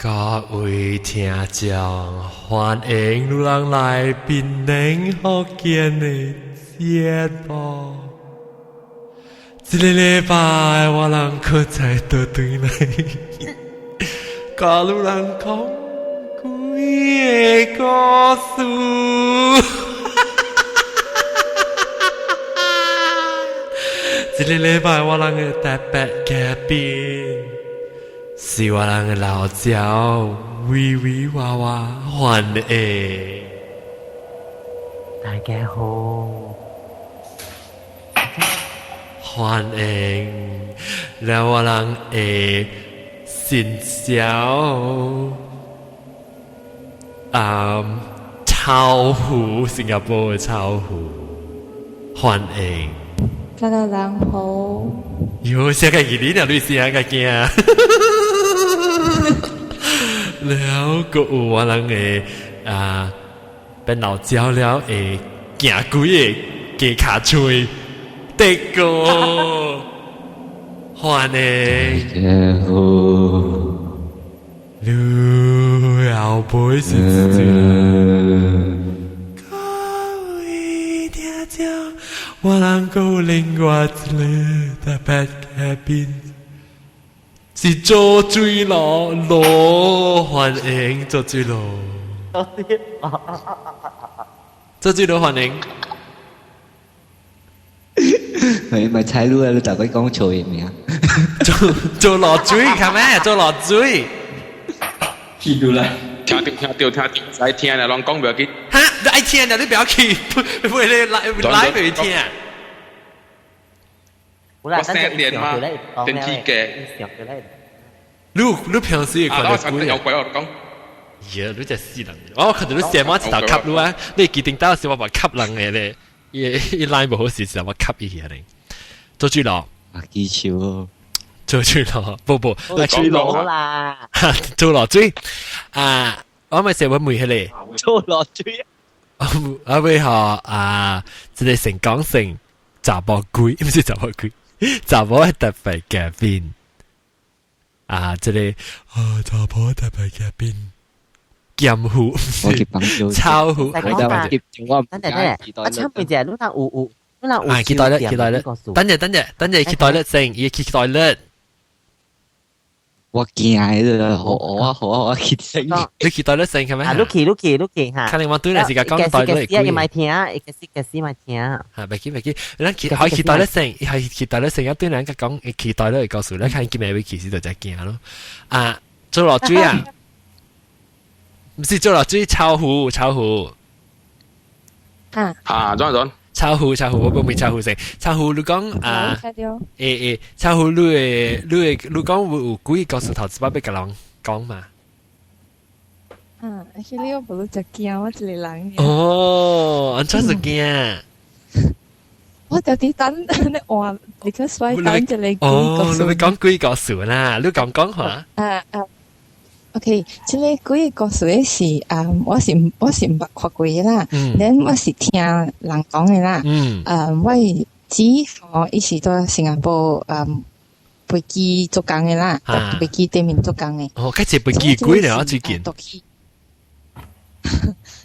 各位聽眾，歡迎汝人來檳城福建的節目。這個禮拜我人閣再倒轉來，佮汝人講鬼的故事。這個禮拜我人的特別嘉賓是我人的老鳥微微娃娃，歡迎。大家好，歡迎，了我人的新小啊，超虎，新加坡的超虎，歡迎。大家人好。喲，寫個記你了，你寫個驚。了，閣有我人的啊，變老鳥了會驚鬼的雞跤喙，德哥，歡迎。大家好。你後背是這。各位聽眾，我人閣有另外一个特別嘉賓，是做水路羅，歡迎做水路，做水路歡迎。咪咪踩路啊！你大概講錯嘅名。做做落水，看咩？做落水。記住啦。聽到聽到聽到，愛聽啦，攏講袂記。哈，你愛聽啦，你不要去，不會你來來袂聽。我聲電嘛，電梯嘅。你你平時會看到鬼？有鬼我講。耶！你這死人！我看到你寫滿一頭吸你啊！你記定到時我話吸人嘅咧，伊伊 line 無好時時我吸伊起嚟。做水路。啊，技巧。做水路，不不，做水路啦。做落水啊！我咪寫我問彼個。做落水。我會學啊，這個成講成查某鬼，毋是查某鬼，查某的特別嘉賓。啊，這個啊，查某特別嘉賓，劍虎，超虎，等等等等，我請問一下，你若有有，你若有啊，去 toilet 去 toilet，等陣等陣等陣去 toilet 先，伊去 toilet。我驚的，好我好我去先。你去 toilet 先，係咪？啊，你去你去你去嚇。看你我對嚟時間講 toilet 伊咪聽，伊個是個是咪聽。嚇，別去別去，咱去可以去 toilet 先，係去 toilet 先，一對人講去 toilet 的故事，你看今日會其實就在驚咯。啊，做落水啊，毋是做落水，超虎超虎。啊。啊，怎怎？超虎超虎，我講未超虎先。超虎你講啊，欸欸，超虎你會你會你講有有鬼故事頭一擺欲共人講嘛？啊，actually 我無真驚，我一個人。哦，按怎是驚？我就佇等你換，because 我等一個鬼故事。哦，你欲講鬼故事啦，你講講下。啊啊，OK，這个鬼故事是啊，我是毋捌看過的啦，then 我是聽人講的啦。啊，我姊吼，伊是佇新加坡飛機做工的啦，飛機頂面做工的。哦，佮坐飛機幾年啊？最近。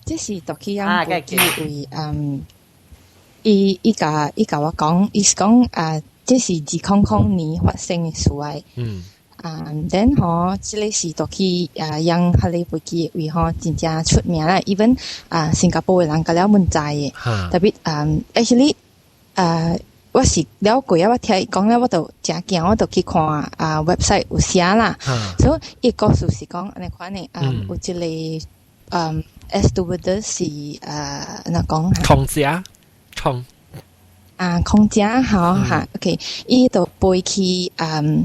這是讀起啊，飛機位嗯，伊伊共伊共我講，伊是講啊，這是2000年發生的事來。啊，then 吼，這个是讀去啊，養彼个飛機位吼，真正出名啦。even 啊，新加坡的人共了問知的。特別啊，actually 啊，我是了過啊，我聽伊講了，我就誠驚，我就去看啊 website 有寫啦。所以伊故事是講按呢款的啊，有一个嗯，stewardess 是啊，按怎講？空姐，空啊，空姐好哈，OK，伊就飛去嗯。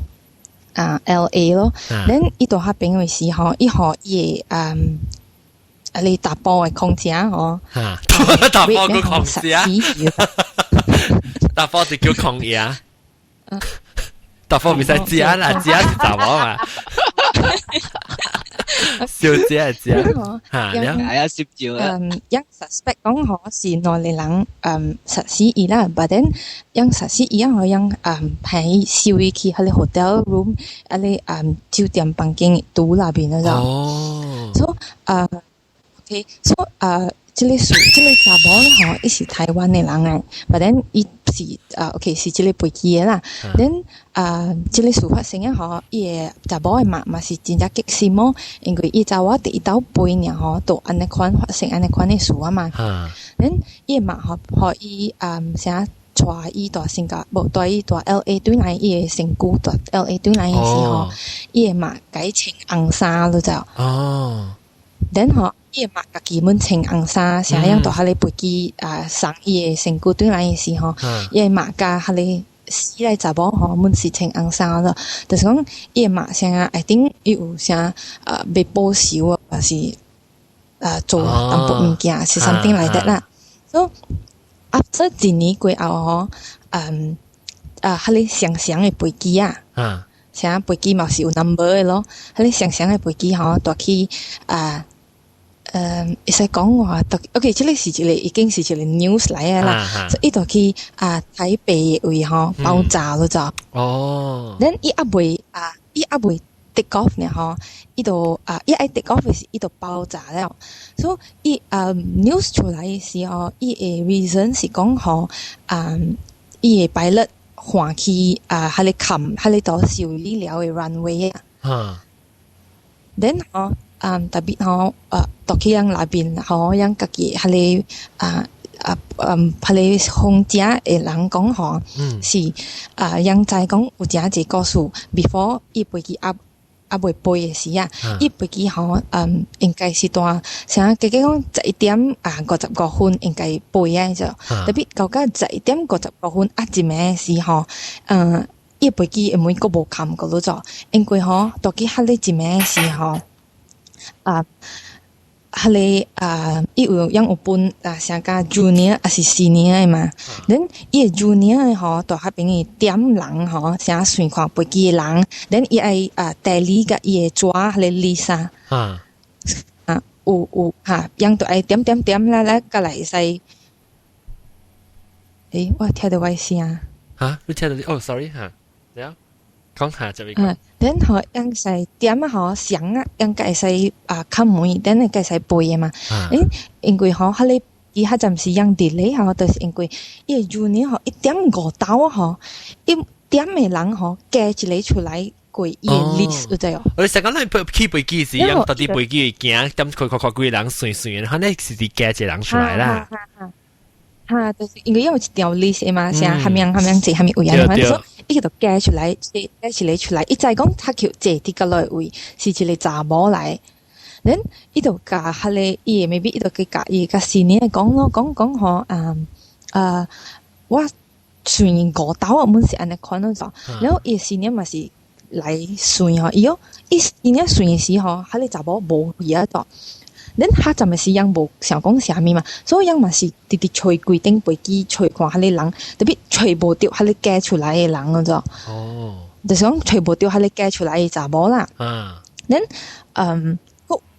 啊，LA 咯，then 伊到彼邊的時候，伊予伊的嗯，啊你查埔的空姐吼，查埔個空姐，查埔就叫空爺，查埔袂使食啦，食是查某嘛。小姐姐，嚇，係啊，攝照啊。嗯，𪜶 suspect 講嗬是兩个人殺死伊啦，but then 𪜶殺死伊啊，𪜶派收伊去彼个 hotel room，彼个酒店房間櫥內邊嗰度。哦。 So 啊，OK，so 啊，這个事，這个查某咧吼，伊是台灣的人來，but then 伊是啊，OK 是這个飛機的啦。then 啊，這个事發生啊吼，伊的查某的媽嘛是真正激心哦，因為伊查某佇伊兜飛爾吼，就按呢款發生按呢款的事啊嘛。then 伊的媽吼，予伊啊啥帶伊蹛新加無帶伊蹛 LA 轉來，伊的身軀蹛 LA 轉來的時候，伊的媽共伊穿紅衫了就。哦。 then 吼，伊的媽家己滿穿紅衫，啥樣到彼个飛機啊送伊的身軀轉來的時候，伊的媽佮彼个死來查某吼，滿是穿紅衫咯。就是講伊的媽啥，I think 伊有啥啊欲報仇啊，還是啊做淡薄物件，是 something like that 啦。So after 一年過後吼，嗯啊，彼个雙雙的飛機啊，啥飛機嘛是有 number 的咯，彼个雙雙的飛機吼，蹛去啊。會使講話，OK，這个是一个已經是一個 news 來的啦。所以伊就去啊台北的位吼爆炸了就。哦。 then 伊猶未啊，伊猶未 take off 呢吼，伊就啊，伊愛 take off 的時，伊就爆炸了。所以伊啊 news 出來的時候，伊的 reason 是講吼，啊，伊的 pilot 換去啊，彼个冚，彼个都修理了的 runway 啊。Then 吼。啊，特別吼，蹛去𪜶內邊吼，𪜶家己彼个啊啊嗯，彼个空姐的人講吼，是啊，𪜶知講有誠濟故事，before 伊飛機猶未飛的時啊，伊飛機吼，應該是蹛啥，計計講11點啊55分應該飛啊就，特別到到11點55分啊一暝時吼，伊飛機的門閣無冚過囉做，因為吼，蹛去彼個一暝時吼。啊，彼个啊，伊有𪜶有分啊，啥甲 junior 抑是 senior 的嘛。then 伊个 junior 的吼，蹛彼邊去點人吼，啥算看飛機的人，then 伊愛啊代理佮伊的紙彼个 list 啊。啊，有有哈，𪜶就愛點點點來來，過來會使。我聽著我聲。嚇？你聽到？哦，sorry 嚇，了。講下就會。嗯，then 吼，𪜶使點啊吼，上啊，𪜶會使啊敲門，then 會使飛的嘛。因為吼，彼个伊彼陣時𪜶 delay 吼，就是因為伊個 junior 吼一點五兜吼，一點的人吼加一个出來過伊的 list 有知無？我哋成講咱去飛機時，𪜶到底飛機會驚，點佢看看幾個人算算，可能是佇加一個人出來啦。哈，就是因為有一條 list 的嘛，啥蝦米蝦米坐蝦米位啊，反正伊就加出來，加一個出來，伊知講他叫坐佇角落位是一個查某來，then 伊就共彼个伊 maybe 伊就去共伊共 senior 講咯，講講吼啊啊，我算五兜啊，阮是按呢款咯，然後伊 senior 嘛是來算吼，伊哦，伊 senior 算的時吼，彼个查某無佇遐度。恁彼陣的時𪜶無想講啥物嘛，所以𪜶嘛是直直揣規頂飛機揣看彼個人，特別揣無著彼個加出來的人咯，就是講揣無著彼個加出來的查某啦。恁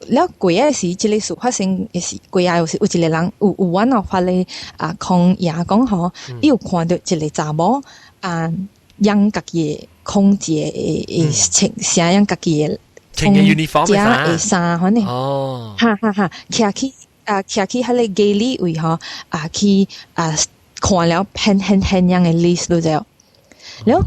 了過仔時，這个事發生的時，過仔有時有一個人有有阮有發咧啊，空爺講吼，伊有看著一個查某啊，𪜶家己的空姐的的穿啥樣家己的。穿嘅 uniform 的衫，反正，哈哈哈，徛去啊，徛去彼个 galley 位吼，啊去啊看了很很很樣的 list 都就，了，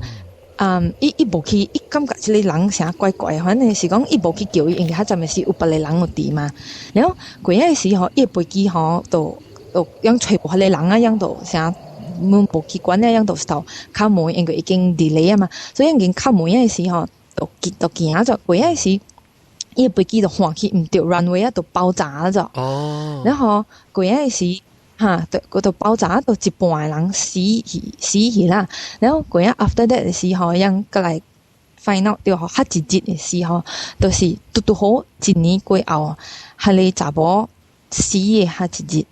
嗯，伊伊無去，伊感覺這个人啥怪怪，反正是講伊無去叫伊，因為彼陣的時有別个人有佇嘛。了過仔時吼，伊飛機吼，就就𪜶揣無彼個人啊，𪜶就啥阮無去管啊，𪜶就頭敲門，因為已經 delay 啊嘛，所以已經敲門的時吼，就就行咗過仔時。伊個飛機就晃去毋對 runway 啊，就爆炸咗。然後過仔時，哈，就嗰度爆炸到一半的人死去死去啦。然後過仔 after that 的時候，𪜶過來 find out 著吼，較一日的時候，就是拄拄好一年過後，彼个查某死的較一日。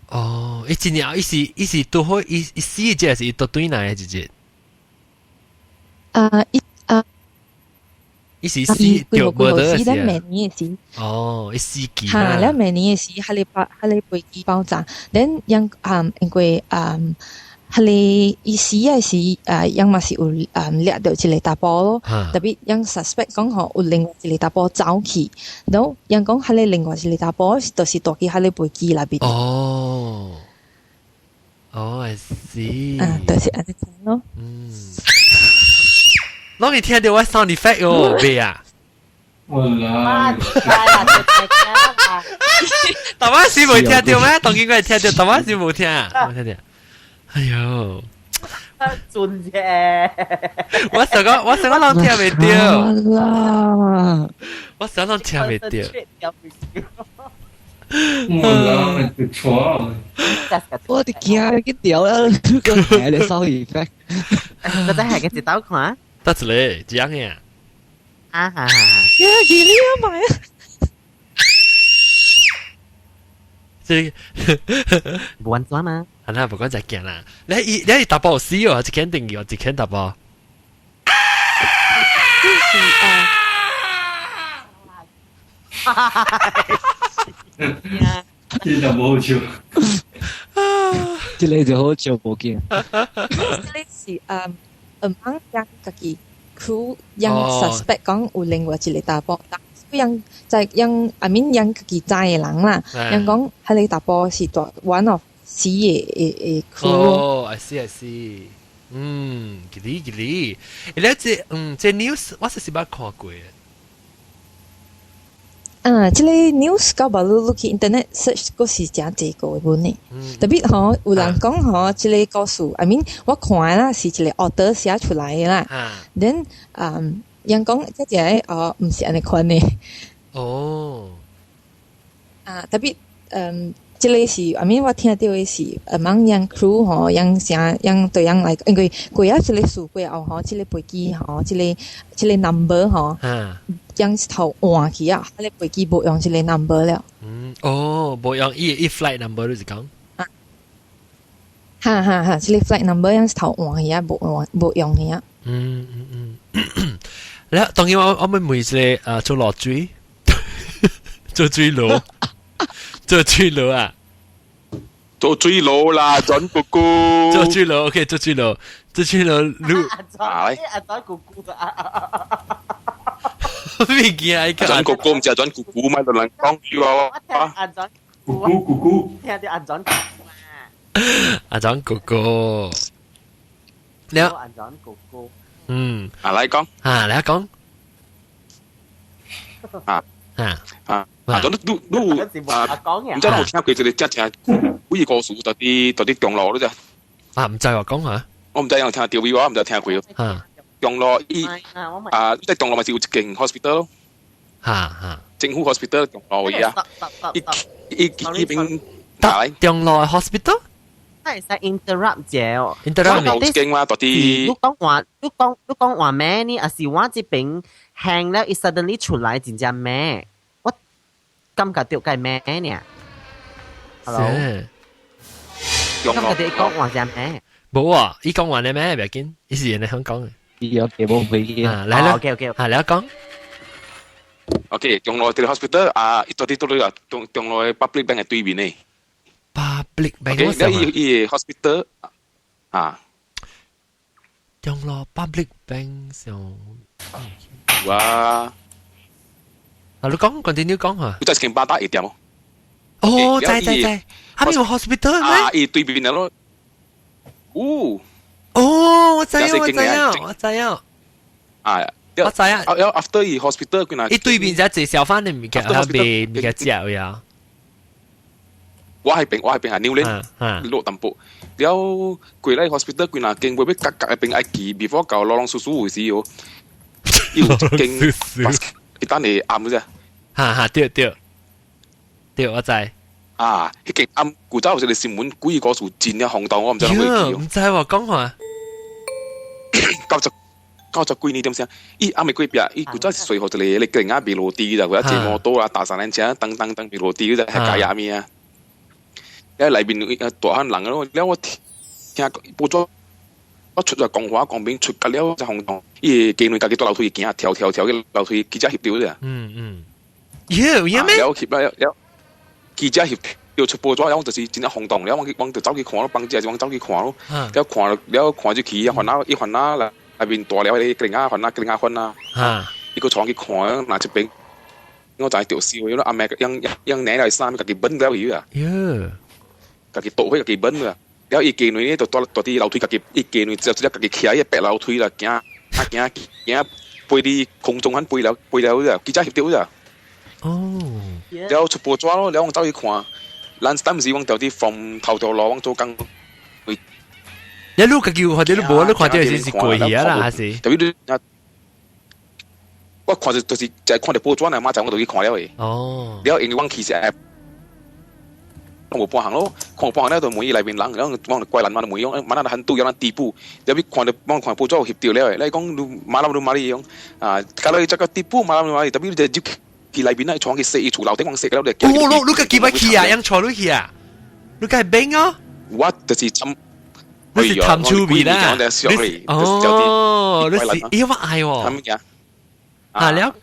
哦，伊一年伊是伊是拄好伊伊死的這是伊倒轉來的一日。啊，伊啊。伊是死掉無得死，咱明年的時。哦，伊死機。哈，咱明年的時，彼个爆，彼个飛機爆炸，咱樣啊，因為啊，彼个伊死的時啊，樣嘛是有啊掠著一个查埔咯，特別樣 suspect 講吼有另外一個查埔走去，然後樣講彼个另外一個查埔就是蹛佇彼个飛機內面。哦，哦，I see。啊，就是按呢款咯。嗯。攏會聽著我 sound effect 哦，未啊？我啦！頭擺時無聽著咩？當然我會聽著，頭擺時無聽，無聽著。哎喲，準啫！我想講，我想講，攏聽袂著。我想攏聽袂著。我啦，錯。我哋驚去掉啦，個係你 sound effect。嗰陣係嘅一刀看。得一個，這樣嘅。啊哈！呀，記你啊買啊！這無安怎嘛？啊，那不管再見啦。你伊你查埔死哦，一肯定哦，一肯查埔。就是啊。哈哈哈哈哈！這就無好笑。這個就好笑無見。這個是啊。毋通將家己 crew 讓 suspect 講有另外一個查埔，讓在讓 I mean 讓家己知的人啦，讓講彼个查埔是蹛 one of 死的的的 crew。哦，I see I see，嗯，記哩記哩，你這嗯這 news 我是是捌看過的。啊，這個 news 到目你你去 internet search 閣是誠濟個的本呢。特別吼，有人講吼，這個故事，I mean 我看的啦是一個 author 寫出來的啦。Then 嗯，人講這個哦，毋是按呢款的。哦。啊，特別嗯，這個是 I mean 我聽著的是，茫人 crew 吼，人啥人對人來，因為過啊這個事過後吼，這個飛機吼，這個這個 number 吼。將頭換去啊！彼个飛機無用這個 number 了。嗯，哦，無用伊伊 flight number 就是講。啊，哈哈哈！這個 flight number 樣頭換去啊，無換無用去啊。嗯嗯嗯。了，當然我我們問一個做落水，做水佬，做水佬啊，做水佬啦，準姑姑。做水佬，OK，做水佬，做水佬，你阿阿仔姑姑啊。咩件啊？阿準姑姑唔知阿準姑姑咪同人講住話。阿準姑姑姑姑，聽到阿準阿準姑姑，你阿準姑姑，嗯，啊來講，啊來講，啊啊啊啊！都都都啊，唔知有聽過一個真正幾個故事，佇佇佇中路嗰隻。啊，毋知話講下。我毋知有聽著未，我毋知聽過。啊。中路伊啊，即中路嘛是有一間 hospital 咯。哈哈。政府 hospital 中路位啊。伊伊伊邊中路 hospital？會使 interrupt 者哦，interrupt 有一間嘛，佇你講話，你講你講話咩呢？還是我這邊行了，伊 suddenly 出來真正咩？我感覺著該咩呢？Hello，感覺著伊講話真咩？無啊，伊講話咧咩？袂緊，伊是人哋香港嘅。伊有幾冇飛機啊？來啦，OK OK，啊，來講。 OK，中路這個 hospital 啊，伊佇佇佇啊，中中路的 public bank 的對面呢。 public bank 了伊伊 hospital 啊，中路 public bank 上。有啊。啊，你講 continue 講嚇。佢就係間巴打一點哦。哦，知知知，啊邊有 hospital 咩？啊，伊對面的咯。有。哦，我知啊，我知啊，我知啊。啊，我知啊。啊，after 伊 hospital 佢若。伊對面就係小販的物件，佢賣物件食呀。我係邊我係邊係牛奶，落淡薄。了過來 hospital 幾若間，尾尾角角的邊愛記，before 到老龍叔叔位時哦，有一間一單的暗啫。哈哈，對對對，我知。啊，彼間暗古早有一個新聞，幾個故事真正轟動，我毋知啷會記。毋知喎，講話。九十九十幾年點聲？伊暗暝過壁，伊古早是隨予一個你個人仔賣路地啦，或者坐摩托啊，踏三輪車，噔噔噔賣路地嗰隻係雞鴨物啊。了內面大漢人咯，了我聽報紙我出咗光華光明出個了就紅洞，伊個妓女家己蹛樓梯行，跳跳跳去樓梯，記者翕著咋。嗯嗯，有有咩？了翕啦了，記者翕著出報紙，了就是真正轟動，了我去我就走去看咯，幫姐就我走去看咯，了看了看就去，番仔伊番仔內內面大了迄個格林仔番仔格林仔番啊，伊閣帶去看，若這邊我就著燒，因為阿妹用用領來衫，家己崩了去啊，家己倒火家己崩啊。了伊妓女呢，就蹛蹛佇樓梯，家己伊妓女就直接家己徛喺白樓梯啦，行啊行行，飛佇空中反飛了飛了咋，記者翕著咋。哦。了出報紙咯，了我走去看，咱當時阮著佇 from 頭條路，阮做工。你你家己有看著你無？你看著是是過去啊啦，還是？特別你我看著就是就係看著報紙，嘛仔我就去看了的。哦。了因為阮其實看無半項咯，看無半項了就問伊內面人，然後我怪人嘛就問伊講，馬那很堵，有咱地步，了去看著我看報紙有翕著了的，你講你馬那你馬你講啊，假如這個地步馬那馬你，特別你就入去內面啊，床去洗伊厝樓頂往洗了就。哦，你你家己捌去啊？用帶你去啊？你家係冰哦？我就是參，你是探厝邊啦。哦，你是咦我愛喎。啊了，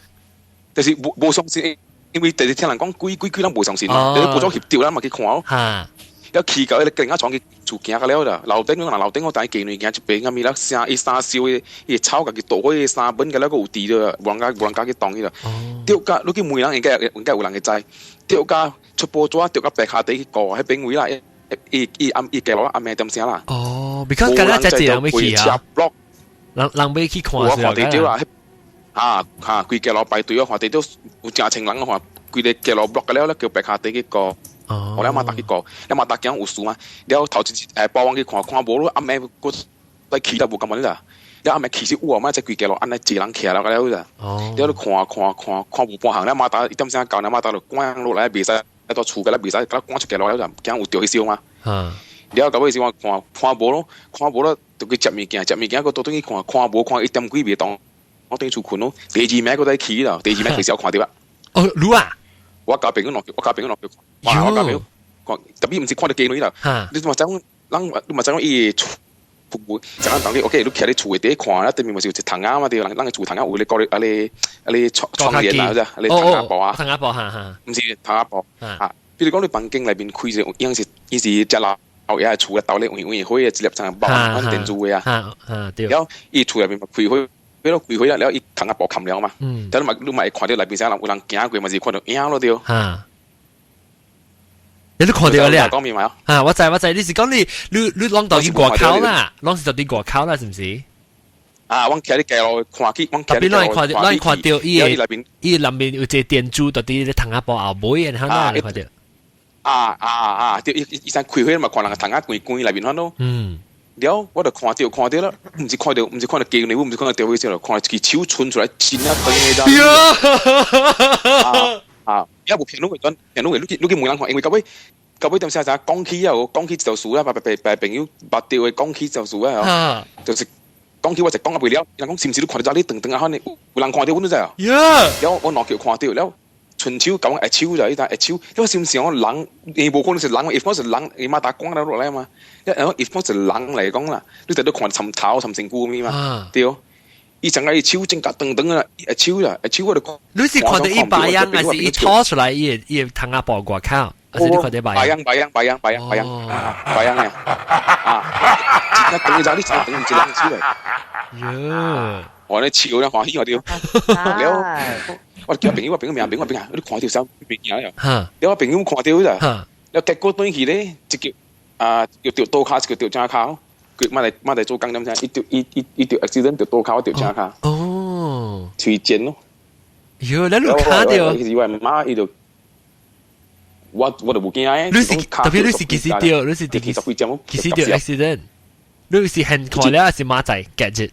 就是無無相信。因為第日聽人講鬼鬼鬼，人無相信嘛，你報紙翕著啦嘛去看咯。了去到彼個更加床去厝行到了啦，樓頂我樓頂我帶妓女行一邊，暗暝了聲伊衫燒的，伊草家己倒火，衫本個了閣有滴了，無人敢無人敢去動伊啦。著甲你去問人，應該應該有人會知。著甲出報紙，著甲白跤底去顧，彼邊位啦，伊伊暗伊街路暗暝點聲啦。哦，because 敢若才一人欲去啊。人人欲去看。我看著啦。啊啊！規街路排隊，我看著有誠濟人，看規个街路 block 了咧，叫白跤底去顧。我了嘛搭去顧，了嘛搭驚有事嘛？了頭一下晡阮去看，看無咯，暗暝閣再去都無感覺啦。了暗暝其實有啊，嘛才規街路按呢濟人徛了了啦。了你看看看看無半項，了馬達一點聲到，了馬達就趕落來，袂使到厝個了，袂使，佮趕出街路了，驚有著彼燒嘛。了到尾時我看看無咯，看無咯，就去食物件，食物件閣倒轉去看，看無看一點幾袂動。我轉厝睏咯，第二暝閣再去啦，第二暝其實我看著啦。哦，你啊？我交朋友落，我交朋友落，我交朋友看，特別毋是看著妓女啦。你嘛知影，人你嘛知影伊厝，就咱當你 OK，你徛佇厝的底看，啊對面嘛是有一窗仔嘛對，人人的厝窗仔有咧掛咧啊咧啊咧窗窗簾啊，啫，啊咧窗仔布啊，窗仔布哈哈，毋是窗仔布啊。比如講你房間內面開一個，樣是伊是一樓也係厝啊，兜咧圓圓火的一粒窗布，阮電鑄的啊。對。了伊厝內面嘛開火。比如開火了，了伊窗仔布冚了嘛，但你嘛你嘛會看著內面啥人有人行過，嘛是看著影咯對。哈，你都看著了。講明嘛？啊，我知我知，你是講你你你攏到佇外口啦，攏是到佇外口啦，是毋是？啊，阮徛佇街路看去，阮特別攏看著，攏看著伊个伊內面有一個電珠佇佇咧窗仔布後尾，然後哪你看著？啊啊啊！對，伊伊伊開火嘛，看人窗仔關關內面款咯。了，我就看著看著了，毋是看著，毋是看著妓女，毋是看著吊起了，看著一支手伸出來，真啊長的。啊啊！也無騙你的，騙你的，你去你去問人看，因為到尾到尾點聲啥講起啊，講起一條事啊，白白白朋友捌著的講起一條事啊，就是講起我就講啊袂了，人講是毋是你看著你長長啊款的，有人看著阮都知啊。了我兩腳看著了。伸手共阮握手就伊當握手，你是毋是講人？伊無可能是人，if 講是人，伊馬達光了落來嘛。一然後 if 講是人來講啦，你就都看參頭參身軀嘛，對。伊將個伊手真甲長長啊，握手啦，握手我就看。你是看著伊白樣，還是伊拖出來伊個伊個窗仔布外口？還是你看著白樣？白樣白樣白樣白樣白樣嘅啊！真長一隻，你真長一人手嚟。喲！我咧笑咧歡喜我對。了。我叫朋友，我朋友名朋友朋友，你看著啥物件了？了我朋友看著啦，了結果轉去咧，一腳啊，一腳著倒跤，一腳著正跤，佢馬來馬來做工點聲，伊著伊伊伊著 accident 著倒跤，我著正跤。哦，喙賤咯。喲，你有看著？其實我媽伊就我我就無驚的。你是特別你是幾時著？你是幾時幾時著 accident？你是現看了還是馬仔 gadget？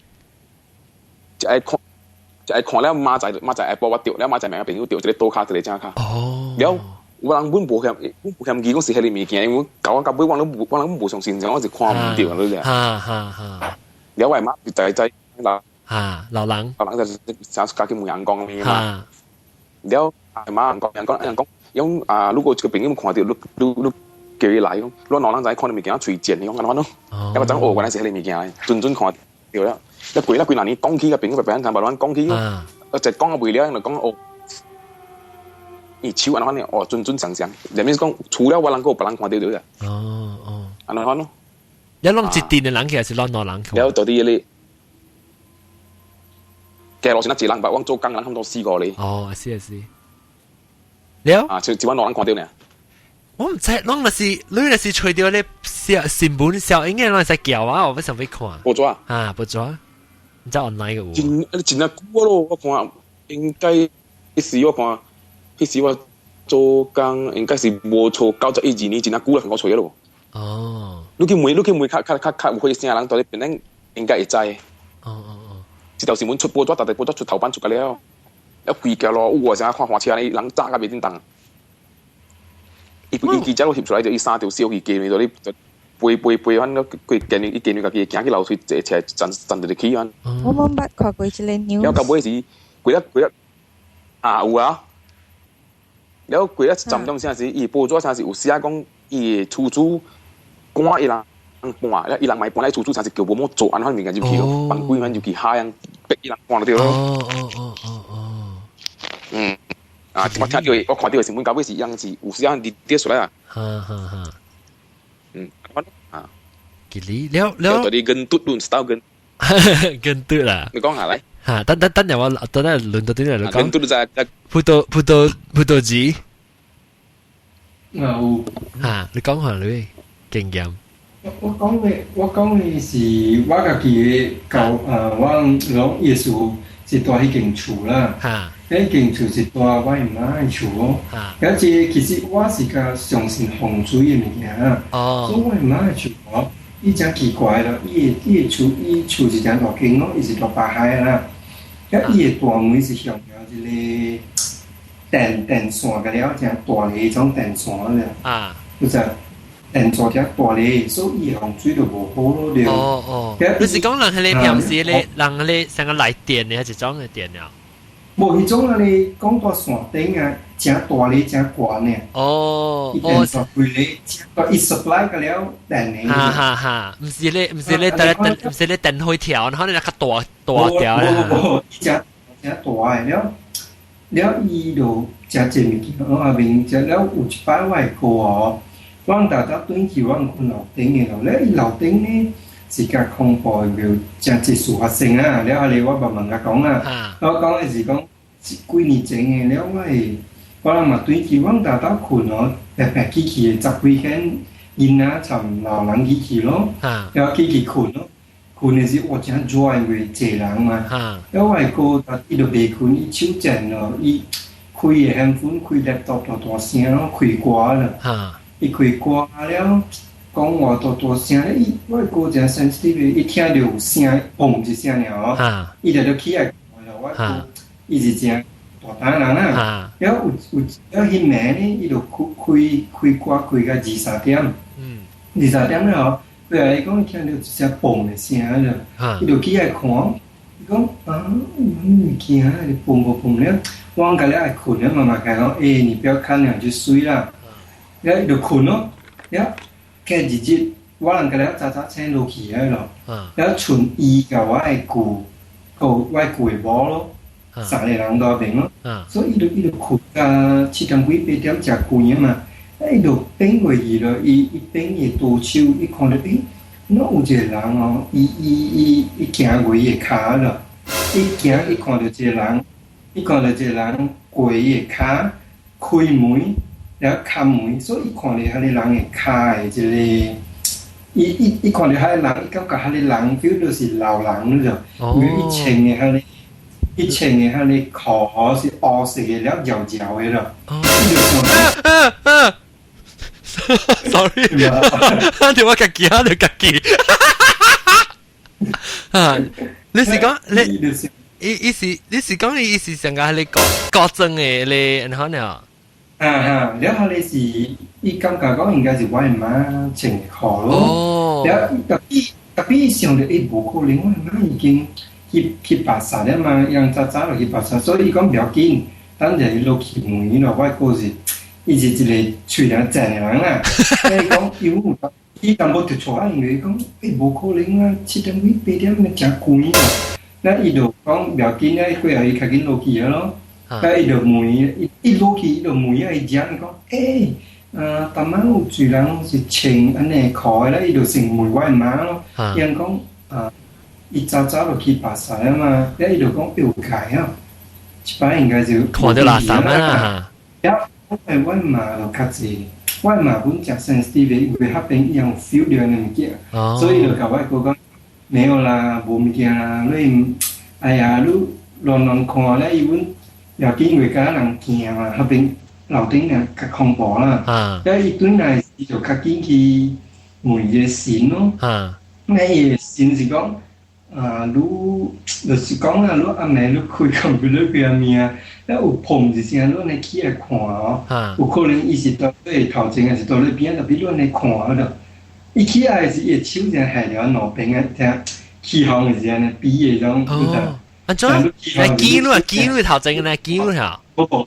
就愛看。就係看了馬仔馬仔下晡我著了馬仔名朋友著一个倒跤一个正跤。哦。了有人阮無嫌，阮無嫌疑講是彼个物件，因為到我到尾我攏無我攏無相信，我是看毋著你知。哈哈哈。了我媽就知老哈老人，老人就成日家己問人講嘛。了阿媽人講人講人講，用啊，如果這個朋友看著，你你你叫伊來，我兩人仔看到物件喙賤，你講按怎咯？我講哦，原來是彼個物件，準準看著了。一過了幾若年，講起個朋友白白咱講起，我就講個袂了，就講哦，伊手按怎呢？哦，準準常常，入面講除了我人，閣有別人看著著啦。哦哦，按怎款咯？你攏一陣的人去，還是攏兩人去？了到底你，街路上一人，我做工人差不多四個咧。哦，是是。了啊，就一阮兩人看著呢。我毋知，攏若是你若是揣著咧小新聞小應該攏會使叫啊，我欲想欲看。報紙啊？啊，報紙，你知 online 个有？真真啊久咯，我看應該彼時我看，彼時我做工應該是無錯，91、2年真啊久啦，我揣咯。哦。你去問較較較較有歲聲人，佇咧邊頂應該會知。哦哦哦。這條新聞出報紙，逐日報紙出頭版出個了，一規條路有啊，啥看花車呢，人炸甲袂振動。伊伊記者翕出來就伊三條小魚機咪，就你飛飛飛，反正佢見伊見伊家己行去樓梯坐車站站佇去反。我無捌看過這個 news。了到尾是過了過了啊有啊，了過了一站鐘啥時，伊報紙啥時有寫講伊的厝主趕伊人搬，了伊人嘛搬來厝主啥是叫無麼做按款物件入去咯，放鬼反入去海洋逼伊人搬就對咯。哦哦哦哦哦。嗯。啊！我聽到我看著的新聞，到尾是樣是有時陣跌出來啊。哈哈哈。嗯，啊。吉利了了。到底跟嘟論 style 跟。跟嘟啦。你講下來。哈，等等等陣我等陣輪到啲嚟講。跟嘟就係葡萄葡萄葡萄子。啊有。哈，你講下你經驗。我講的是我家己的舊啊，我講耶穌是住彼間厝啦。彼間厝是住我的媽的厝哦。而且其實我是較相信風水的物件。哦。所以我的媽的厝哦，伊誠奇怪啦，伊的厝，伊厝是誠大間咯，伊是住北海啦。啊，伊的大門是向著一個電線個了，誠大个彼種電線了。啊。就是電線誠大个，所以伊風水就無好咯。對。哦哦。你是講人彼個平時咧，人彼個成個來電的，還是種的電了？無彼種啊！你講到線頂啊，誠大个，誠懸呢。哦，伊電線規个，誠大，伊 supply 個了電的。哈哈哈！毋是咧，毋是咧，電電，毋是咧電火條，然後你較大大條啦。無無無，伊誠誠大个了，了伊就誠濟物件，我下面食了有一擺我會過哦，我逐早轉去我睏樓頂的咯，了伊樓頂呢是較恐怖的，有誠濟事發生啊！了後來我慢慢共講啊，我講的是講是幾年前的，了我會我人嘛轉去，我逐早睏哦，白白起去的十幾間囡仔參老人起去咯，了起去睏咯，睏的時哇誠熱，因為濟人嘛，了我的哥伊就袂睏，伊手賤咯，伊開的 handphone 開 laptop 大大聲咯，開歌啦，伊開歌了。講話大大聲，伊我的哥誠 sensitive，伊聽著有聲，嘣一聲爾哦，伊就起來看咯。我哥伊是誠大膽人啊，了有有了彼暝呢，伊就開開開歌開到二三點，二三點了後，過來伊講伊聽著一聲嘣的聲了，伊就起來看，伊講啊，啥物件啊，嘣嘣嘣了，我講了愛睏了，媽媽共講，欸，你不要看了，就睡啦，了伊就睏咯，了。過一日，我人共了早早醒落去啊咯，了賰伊共我的舅，閣我的舅的某咯，三個人佇邊咯，所以伊就睏到7點幾8點誠困啊嘛，啊伊就變過去咯，伊變伊的左手，伊看著欸，哪有一個人哦，伊行過伊的跤咯，伊行伊看著一個人，伊看著一個人過伊的跤，開門。了開門，所以伊看著彼個人的跤的這個，伊看著彼個人，伊感覺彼個人 feel 著是老人了，因為伊穿的彼個，伊穿的彼個褲是烏色的，了搖搖的咯。伊就想，sorry，你我家己啊，你家己。啊，你是講你意意思，你是講你意思上個你國國裝的咧，然後呢？啊哈，了後咧是，伊感覺講應該是我的媽穿的褲咯。了特別特別想著伊無可能，我的媽已經去白沙了嘛，伊人早早就去白沙，所以伊講不要緊，等下伊落去問伊咯。我閣是，伊是一個喙爾正的人啦。伊講有伊淡薄就錯啊，因為講無可能啊，7點幾8點咪誠寒啊。那伊就講袂要緊啊，過後伊較緊落去啊咯。啊，伊就問伊一落去，伊就問啊，伊講伊講，啊，逐擺有濟人是穿按呢褲的咧，伊就先問我的媽咯。伊講啊，伊早早就去巴剎啊嘛，了伊就講有解啊，一擺應該就看著垃圾啊。了，我我媽就較濟，我媽本誠 sensitive，因為彼邊伊有 feel 著那物件，所以就共我哥講沒有啦，無物件啦，你哎呀，你亂亂看咧，伊阮要緊因為敢若人驚嘛，彼邊樓頂啊較恐怖啦。了伊轉來時就較緊去問伊个神咯。那伊個神是講，啊，你就是講啊，你暗暝你開 computer 開啥物啊，了有碰一聲，你按呢起來看哦，有可能伊是佇你頭前，還是佇你邊，特別你按呢看咯。伊起來時，伊的手就下了兩邊啊，聽起風的時按呢比的種，哦，按怎？來見你啊，見你頭前呢，見你嚇。無無，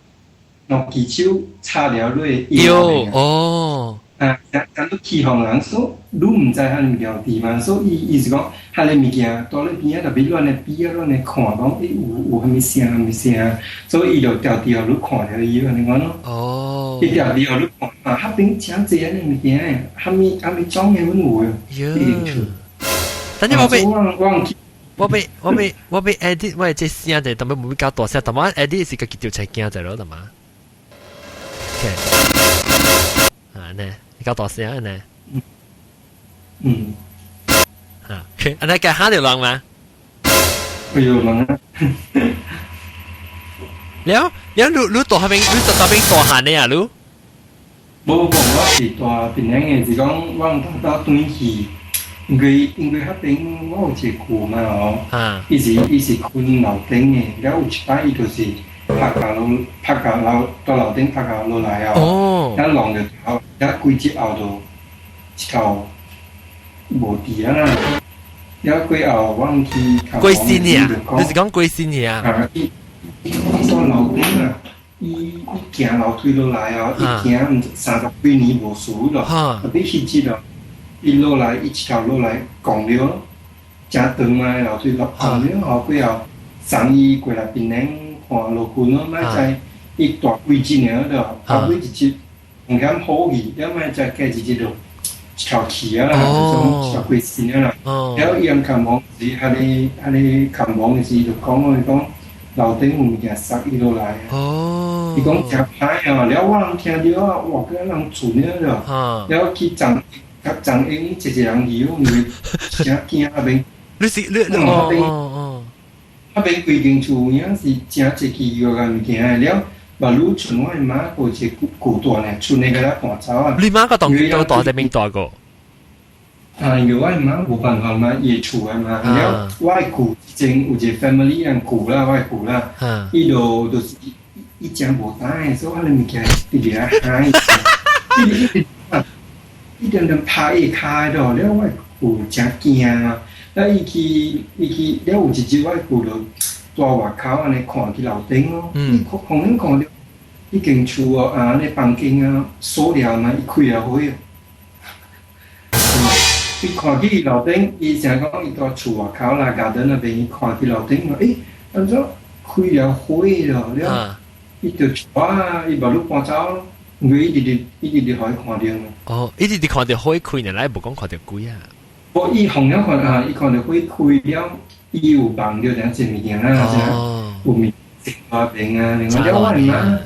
兩隻手插了你喲哦。啊，咱都起予人，所以你毋知彼个物件佇嘛，所以伊伊是講，彼个物件佇你邊仔，特別亂咧比啊，亂咧看，講有啥物聲，啥物聲，所以伊就牢牢予你看著伊按呢款咯。伊牢牢予你看，啊，彼邊誠濟按呢物件，啥物啥物種的阮有的。喲。等陣我欲 edit 我這聲者，但欲無較大聲，但我 edit 是家己調出驚者咯，得嘛？OK。啊，呢，較大聲呢？嗯。啊，OK，按呢共嚇著人嗎？哎呦，人啊！了了，你你住彼邊，你住彼邊大漢的啊？你？無無，我是住檳城的，是講我頭轉去，因為彼邊我有一個舅嘛吼，伊是睏樓頂的，了有一擺伊就是拍甲落拍甲樓到樓頂拍甲落來啊，了弄著頭，了規日後就一頭無佇啊啦，了過後我去過身去啊？你是講過身去啊？啊，伊伊蹛樓頂啊，伊伊行樓梯落來啊，伊行30幾年無事咯，特別彼日哦，伊落來伊一頭落來摃著，誠長嘛樓梯落摃著後過後送伊過來檳城看老君咯，莫知伊蹛幾日爾著，後尾一日風險好去，了莫知過一日就一頭去啊啦，就種一頭過身啊啦。了伊通看望時，彼個看望的時就講伊講樓頂有物件摔伊落來。伊講誠歹啊，了我人聽著啊，哇，閣人厝爾著，了去送甲送英一個人去，因為誠驚彼邊。你是你你哦。彼邊規間厝有影是誠濟奇怪的物件的，了嘛愈像我的媽閣有一個舊舊大呢，賰的共咱趕走啊。你媽個當都蹛這邊蹛過？啊，因為我的媽無辦法嘛，伊的厝的嘛，了我的舅之前有一個 family 人舅啦，我的舅啦，伊就就是伊誠無膽的，所以彼个物件直直來害，一直一直一點點拍伊跤的，了我的舅誠驚啊。了伊去伊去，了有一日我的舅就蹛外口按呢看去樓頂咯，伊看看見看著彼間厝哦，啊，那房間啊鎖了嘛，伊開了火。伊看去樓頂，伊成講伊蹛厝外口啦，garden 那邊伊看去樓頂，欸，按怎開了火了？了，伊就啊，伊嘛欲搬走咯，因為伊直直伊直直予伊看著嘛。哦，伊直直看著火開呢，來無講看著鬼啊。無，伊予人看啊，伊看著火開了，伊有夢著這物件啦，有物件那邊啊，另外了我的媽，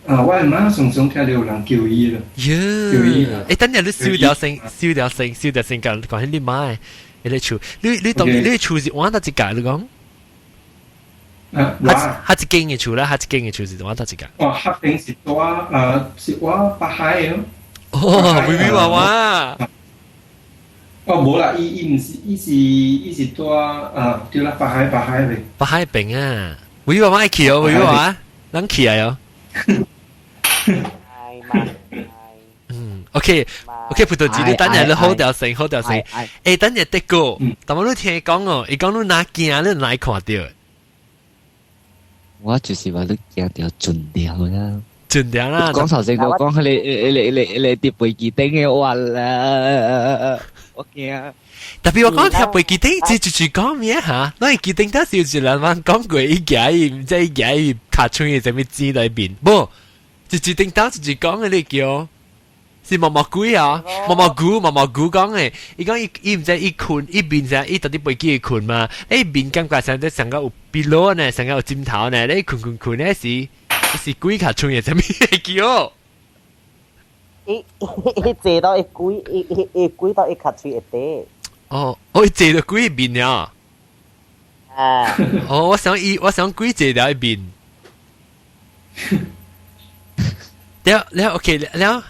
啊，我的媽常常聽著有人叫伊咯，叫伊。欸，等陣你燒掉聲，燒掉聲，燒掉聲，講講起你媽的，你個厝，你你當你厝是換佗一間，你講？啊，彼一間的厝啦，彼一間的厝是換佗一間。哦，彼間是蹛啊，是蹛北海的。哦，微微娃娃。哦，無啦，伊伊毋是，伊是伊是蹛啊，對啦，北海北海邊。北海邊啊，微娃娃愛去哦，微娃娃，咱去啊喲。嗯，OK OK，葡萄子，你等陣你好條聲，好條聲。欸，等陣得個，但我你聽伊講哦，伊講你若驚，你哪會看著？我就是話你驚著盡掉啦。盡量啦。講頭先我講你跌飛機頂嘅話啦，我驚。特別我講貼飛機頂，這就是講咩嚇？咱機頂當時有一人講講過，伊行伊毋知伊行伊尻川的啥物錢內面，無，一頂當就是講的你叫。是毛毛鬼啊，毛毛菇毛毛菇講的，伊講伊伊毋知伊睏伊面啥，伊到底飛機會睏嘛？伊面感覺上咧上個有疲勞呢，上個有枕頭呢，你睏睏睏咧是是鬼尻川的啥物會叫？伊伊坐到伊鬼伊伊伊鬼到伊尻喙會短。哦，哦，伊坐到鬼面了。啊！哦，我想伊，我想鬼坐到伊面。了了，OK 了。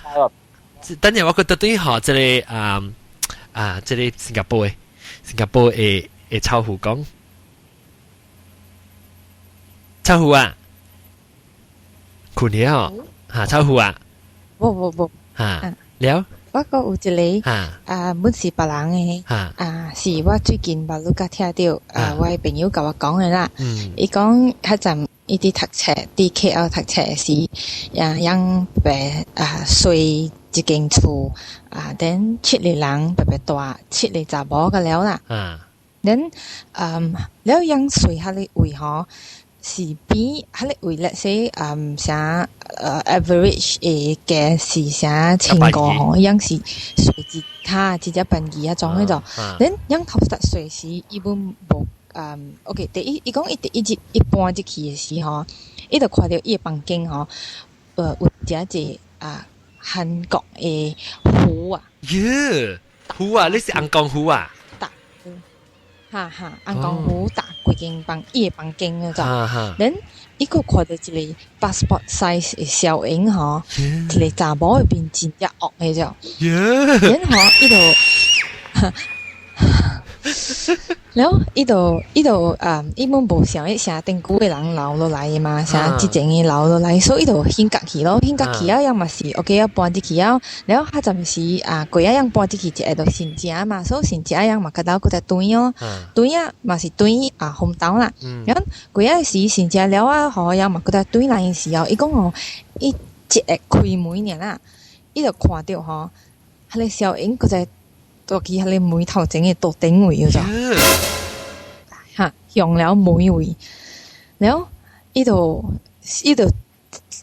等陣我覺得對學這個啊啊，這個新加坡的臭虎講，臭虎啊，睏了嚇，臭虎啊，無無無嚇了。我閣有一個啊，本是別人的，啊，是我最近捌愈較聽著啊，我的朋友共我講的啦。伊講彼陣伊佇讀冊，佇 KL 讀冊時，啊，𪜶白啊睡一間厝啊，then 七個人白白蹛七個查某個了啦。then 嗯，了𪜶睡彼个位吼，是比彼个位 let's say 嗯啥average 會價是啥千五吼，𪜶是睡一較直接便宜啊種彼種。then 𪜶頭先睡時，伊本無嗯，OK，第一，伊講伊第一日一搬入去的時吼，伊就看著伊的房間吼，有誠濟啊韓國的符啊。耶，符啊！你是紅光符啊？搭，哈哈，紅光符搭規間房，伊的房間嗰種。then 伊閣看著一個 passport size 的小影吼，一個查某的面真正惡彼種。然後伊就，然後伊就伊本無想伊啥頂久的人留落來的嘛，啥之前的留落來，所以伊就興覺去咯，興覺去啊，樣嘛是 OK 啊，搬入去啊，然後彼陣時啊，過仔樣搬入去一個就新正嘛，所以新正樣嘛較鬥閣再轉哦，轉啊嘛是轉啊風頭啦，然後過仔時新正了啊，吼樣嘛閣再轉來的時候，伊講哦，伊一下開門爾啦，伊就看著吼，彼個小影閣再蹛去彼個門頭前的桌頂位嗰種，哈，向了門位，然後伊就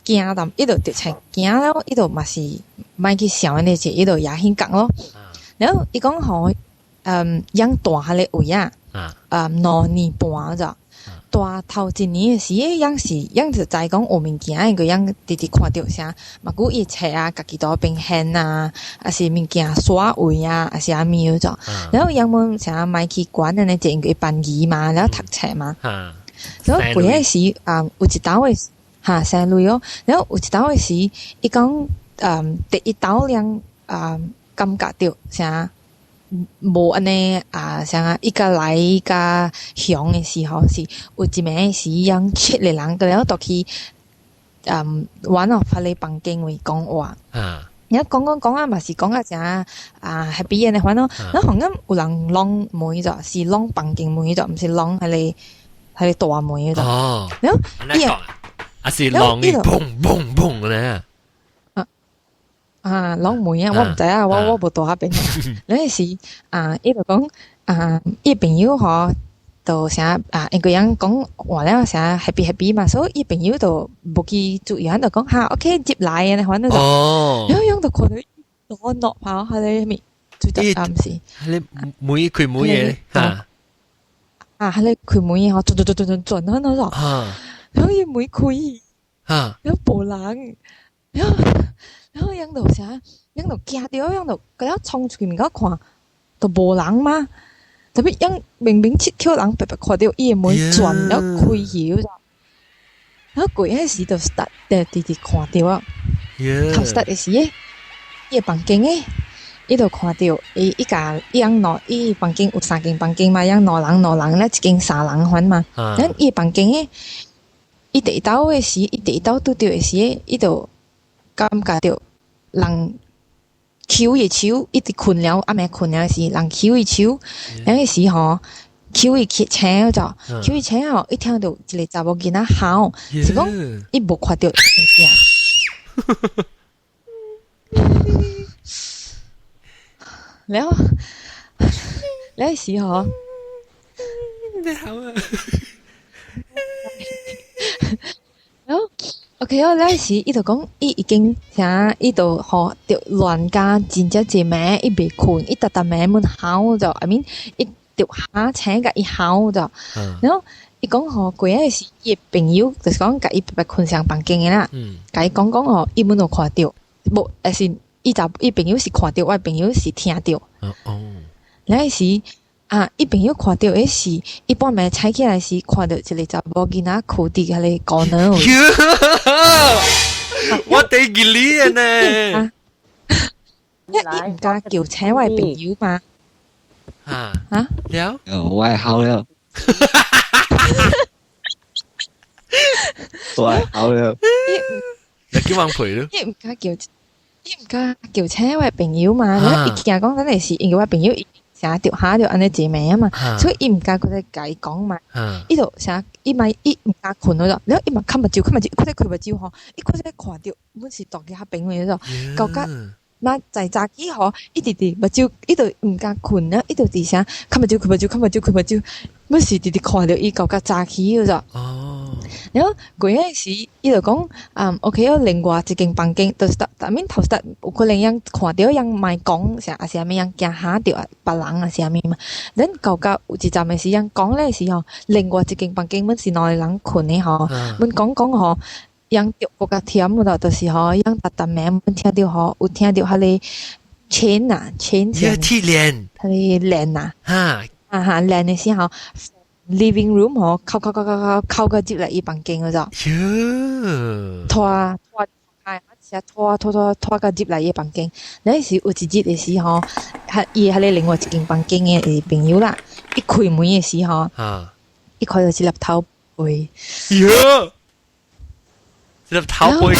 驚淡，伊就直情驚了，伊就嘛是莫去想按呢隻，伊就也興覺咯。然後伊講吼，𪜶蹛彼个位啊，2年半咋，蹛頭一年的時，𪜶是𪜶就知講有物件，因為𪜶直直看著啥，嘛久伊冊啊，家己佇邊現啊，抑是物件煞位啊，抑是啥物嗰種。然後𪜶們啥莫去管按呢，因為班級嘛，然後讀冊嘛。然後過彼時啊，有一道的哈生類哦，然後有一道的時，伊講第一道𪜶啊感覺著啥無按呢啊，啥伊較來較凶的時候是有一暝時，𪜶七個人閣了蹛去one of 彼個房間位講話。然後講講講啊，嘛是講啊誠啊 happy 按呢款咯。然後咁有人挵門咗，是挵房間門咗，毋是挵彼個大門咗。然後伊啊是挵伊砰砰砰咧。啊，挵門啊，我毋知啊，我無蹛彼邊。那時啊，伊就講啊，伊朋友吼，就啥啊，因為𪜶講話了啥 happy happy 嘛，所以伊朋友就無去注意，就講哈 OK 入來按呢款就。然後𪜶就看著我落跑，彼個物，就啊毋是。彼門開門的哈。啊，彼個開門吼，轉轉轉轉轉轉，那種。然後伊門開。然後無人，然後𪜶就啥，𪜶就驚著，𪜶就閣了衝出去面口看，都無人嘛。特別𪜶明明七口人白白看著伊的門轉了開去，然後過彼時就 start 直直看著啊。頭 start 的時，伊的房間誒，伊就看著伊伊共伊翁兩伊房間有三間房間嘛，𪜶兩人兩人咧一間三人款嘛。咱伊的房間誒，伊第一道的時，伊第一道拄著的時，伊就感覺著人搝伊手，一直睏了，暗暝睏了時，人搝伊手，那個時吼，搝伊醒咗，搝伊醒吼，伊聽著一個查某囡仔哭，是講伊無看著物件。了，了時嗬，你好啊。了，OK 哦，了時伊就講，伊已經啥，伊就吼著亂加真正濟暝，伊袂睏，伊逐逐暝阮嚎就，I mean，伊著嚇醒共伊嚎就，然後伊講吼，過仔時伊的朋友就是講共伊白白睏上房間的啦，共伊講講吼，伊阮有看著，無，抑是伊就伊朋友是看著，我的朋友是聽著。哦。了時啊，伊朋友看著彼時，伊半暝醒起來時，看著一個查某囡仔跍佇彼個高樓。我得記你呢。伊毋敢叫醒我的朋友嘛？啊啊了？我會好了。我會好了。你叫人陪咯？伊毋敢叫，伊毋敢叫醒我的朋友嘛？了伊驚講等下是因為我朋友。成日著嚇著按呢濟暝啊嘛，所以伊毋敢閣再共伊講嘛。伊就啥，伊嘛伊毋敢睏了，了伊嘛瞌目睭，瞌目睭，閣再開目睭吼，伊閣再看著，阮是大家較朋友咗，到甲嘛在早起吼，伊直直目睭，伊就毋敢睏了，伊就佇啥瞌目睭，開目睭，開目睭，開目睭，阮是直直看著伊到甲早起咗。哦。然後過彼時，伊就講，嗯，OK 哦，另外一間房間，就是但面頭先有可能人看著人莫講啥，抑是啥物人驚嚇著別人啊，啥物嘛。咱到甲有一陣的時，人講咧時吼，另外一間房間，阮是兩個人睏的吼，阮講講吼，人著閣較忝咯，就是吼，人逐逐暝阮聽著吼，有聽著彼个錢啊，錢是。鐵鏈。彼個鏈啊。哈。啊哈，鏈的時候。living room 吼，敲敲敲敲敲敲個入來伊房間嗰度，拖拖開，是拖拖拖拖個入來伊房間。那時有一日的時候，伊彼个另外一間房間的朋友啦，一開門的時候，伊看到一粒頭飛。喲，一粒頭飛過。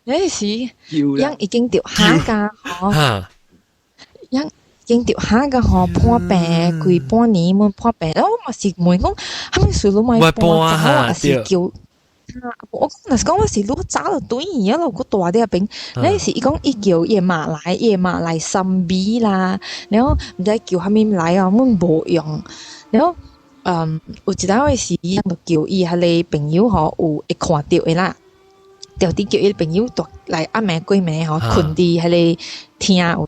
那時，人已經著嚇甲吼，人。經著嚇個吼破病，規半年阮破病，我嘛是問講，啥物事攏莫搬走啊？是叫，我講若是講我是愈早就轉去啊，閣大佇遐爿。那時伊講伊叫伊媽來，伊媽來三米啦，然後毋知叫啥物來啊，阮無用。然後，嗯，有一當時伊就叫伊彼個朋友吼，有會看著的啦，就佇叫伊朋友來暗暝過暝吼，睏佇彼個廳有。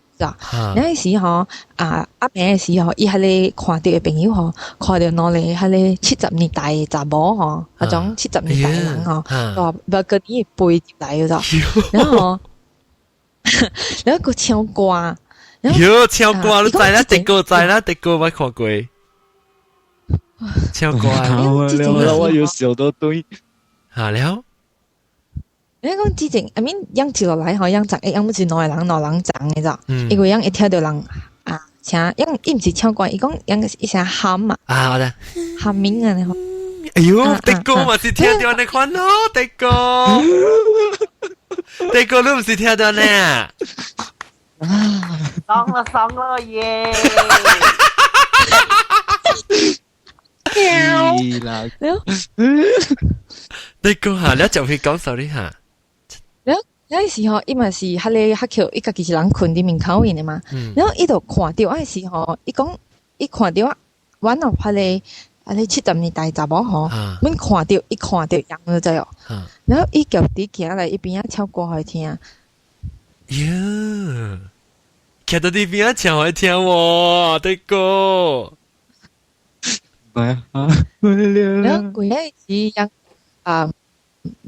那時吼啊，暗暝的時候，伊彼個看著的朋友吼，看著兩個彼個70年代的查某吼，彼種70年代的人吼，哦，無跟伊飛入來咗，然後，然後閣唱歌，喲，唱歌你知啦，迪哥知啦，迪哥我看過，唱歌，我有想到對，哈了。你講之前，I mean，樣接落來吼，樣長，樣毋是兩個人，兩個人長的咋？因為樣一聽著人啊，請樣伊毋是唱歌，伊講樣一聲喊啊，啊好的，喊名啊，你吼。哎喲，迪哥嘛是聽著按呢款咯，迪哥，迪哥你毋是聽著呢？爽了爽了耶！你講下，你就去講 sorry 下。了，那時候伊嘛是彼个較巧，伊家己一人睏佇門口面的嘛。然後伊就看著，彼時吼，伊講伊看著阮有彼个啊，你70年代查某吼，阮看著伊看著樣就知哦。然後伊叫佇行來伊邊仔唱歌予伊聽。喲，徛到佇邊仔唱予伊聽喎，的哥。然後規個是樣啊。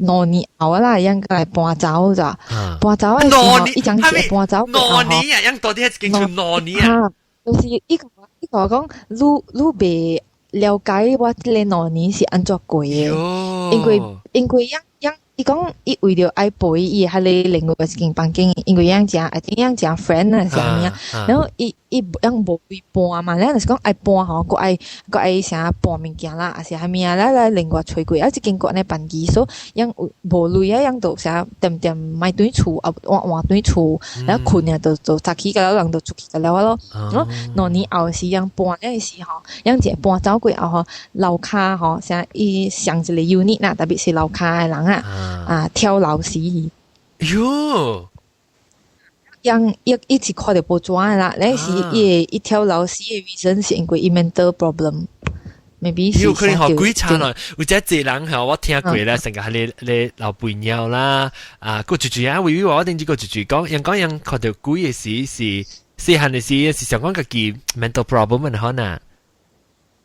2年後啦，應該來搬走咋？搬走的時候，伊將是搬走。2年啊，樣到底係經過兩年啊？就是伊個伊個講，你你袂了解我這个兩年是按怎過的，因為因為樣樣伊講伊為著愛陪伊彼个另外一間房間，因為樣誠，啊樣誠 friend 啊啥物啊，然後伊伊樣無鐳搬嘛，咱就是講愛搬吼，閣愛閣愛啥搬物件啦，抑是啥物啊，咱來另外揣過，啊，這間閣按呢辦儀，所以樣無鐳啊，樣就啥恬恬莫轉厝，啊換換轉厝，然後睏啊就就早起個了，人就出去個了咯。哦，2年後是樣搬了時吼，樣一個搬走過後吼，樓跤吼，啥伊上一個 unit 啦，特別是樓跤的人啊，啊跳樓死去。喲！樣一一直看著報紙的啦，那是伊一跳樓死的 reason 是因為伊 mental problem，maybe 有可能予鬼差咯，有這濟人吼，我聽過咧，成個係咧咧老肥貓啦，啊，閣一句啊，微微話我頂次閣一句講，人講人看著鬼的時是細漢的時是想講家己 mental problem 可能。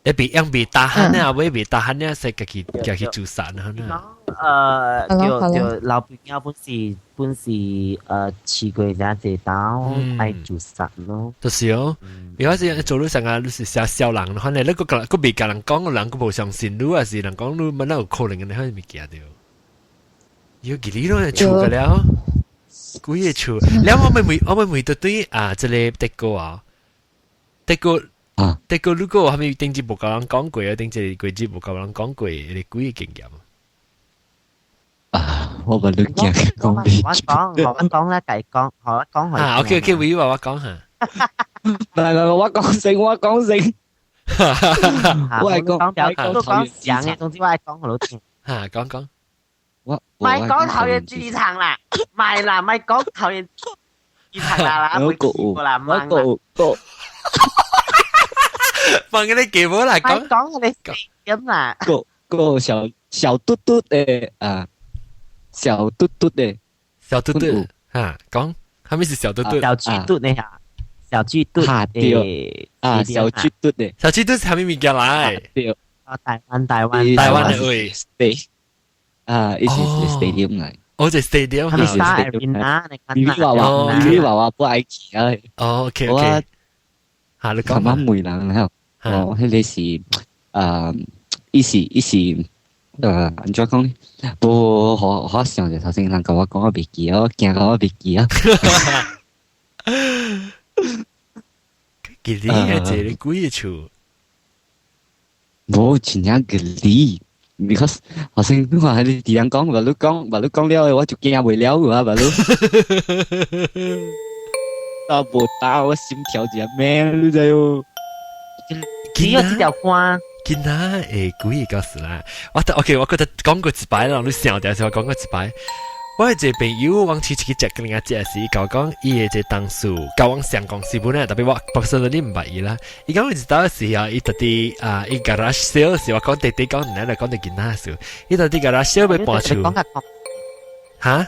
你別樣別打鼾啊，會別打鼾啊，使家己家己自殺可能。對對，老朋友本是試過這濟刀愛自殺咯。就是哦，如果是做你成日你是寫小人，可能你閣閣袂共人講，個人閣無相信你，還是人講你乜有可能嘅，你可能物件對。有幾哩咯，厝個了，幾個厝，了我咪問，我咪問到對啊，這个德國啊，德國。啊！德國如果係咪頂次無共人講過啊？頂次季節無共人講過，你幾個經驗啊！我無你驚講我講，我講啦，計講，我講啊，OK OK，會話我講下。唔係我講先，我講先。我係講，都講講嘅，總之我係講好聽。嚇，講講。我唔係講桃園機場啦，唔係啦，唔係講桃園機場啦啦，我個啦，我個個。放嗰啲記冇啦，講講你咁啦。個個小小嘟嘟的啊，小嘟嘟的，小嘟嘟嚇，講係咪是小嘟嘟？小巨嘟呢嚇，小巨嘟對啊，小巨嘟的，小巨嘟係咪物件來？對啊，台灣台灣台灣的位，對啊，伊是 stadium 來。哦，這 stadium 係咪 Star Arena？你話話，你話話不愛去啊？哦，OK OK。嚇，你講琴晚問人了。哦，彼个是啊，伊是伊是按怎講？無好好想者頭先人共我講我袂記哦，驚到我袂記啊。記你係一個鬼的厝，無真正記你，because 頭先你看你佇人講，無你講，無你講了，我就驚袂了啊，無你。啊，無打我心跳一下咩，你知無？只有這條歌，囡仔會鬼會告訴啦。我 OK，我覺得講過一擺啦，你想著時我講過一擺。我一個朋友，往次去食跟人家食時，伊共我講伊的一個同事，佮阮相公司本來，特別我 personally 毋捌伊啦。伊講伊一當時啊，伊特佇啊，伊 garage sale 時，我講弟弟講，咱來講佇囡仔事，伊特佇 garage sale 欲搬厝。哈？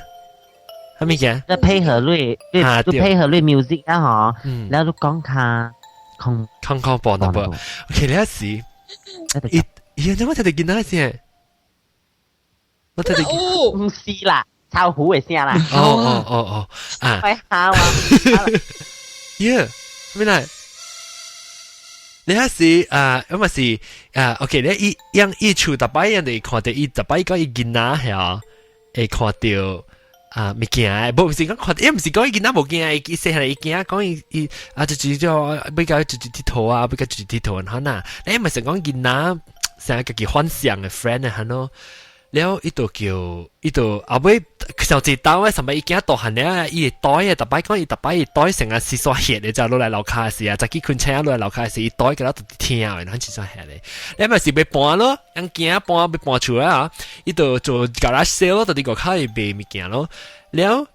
啥物件？你配合你，你配合你 music 啊，嗬，然後你講較空空空播那啵。OK，你是，伊伊怎麼聽著囡仔聲？我聽著毋是啦。臭虎的聲啦！哦哦哦哦，啊！快喊啊！耶，咩來？你還是啊，咁嘛是啊，OK，你伊樣伊厝逐擺人哋看著伊逐擺講伊囡仔係啊，會看著啊物件，無毋是講看，伊毋是講伊囡仔無驚，伊細漢伊驚，講伊伊啊就是叫欲共出去𨑨迌啊，欲共出去𨑨迌，哈呐，你毋是講囡仔成日家己幻想的 friend 啊，哈喏。了，伊就叫，伊就後尾上一刀咧，上擺伊囝大漢了，伊會袋啊，逐擺講伊逐擺伊袋成日是煞血的，就落來樓跤時啊，早起睏醒落來樓跤時，伊袋個了就疼的，然後是煞血的。你咪是欲搬咯，人囝搬欲搬厝啊，伊就做 garage sale 咯，就佇外口伊賣物件咯。了，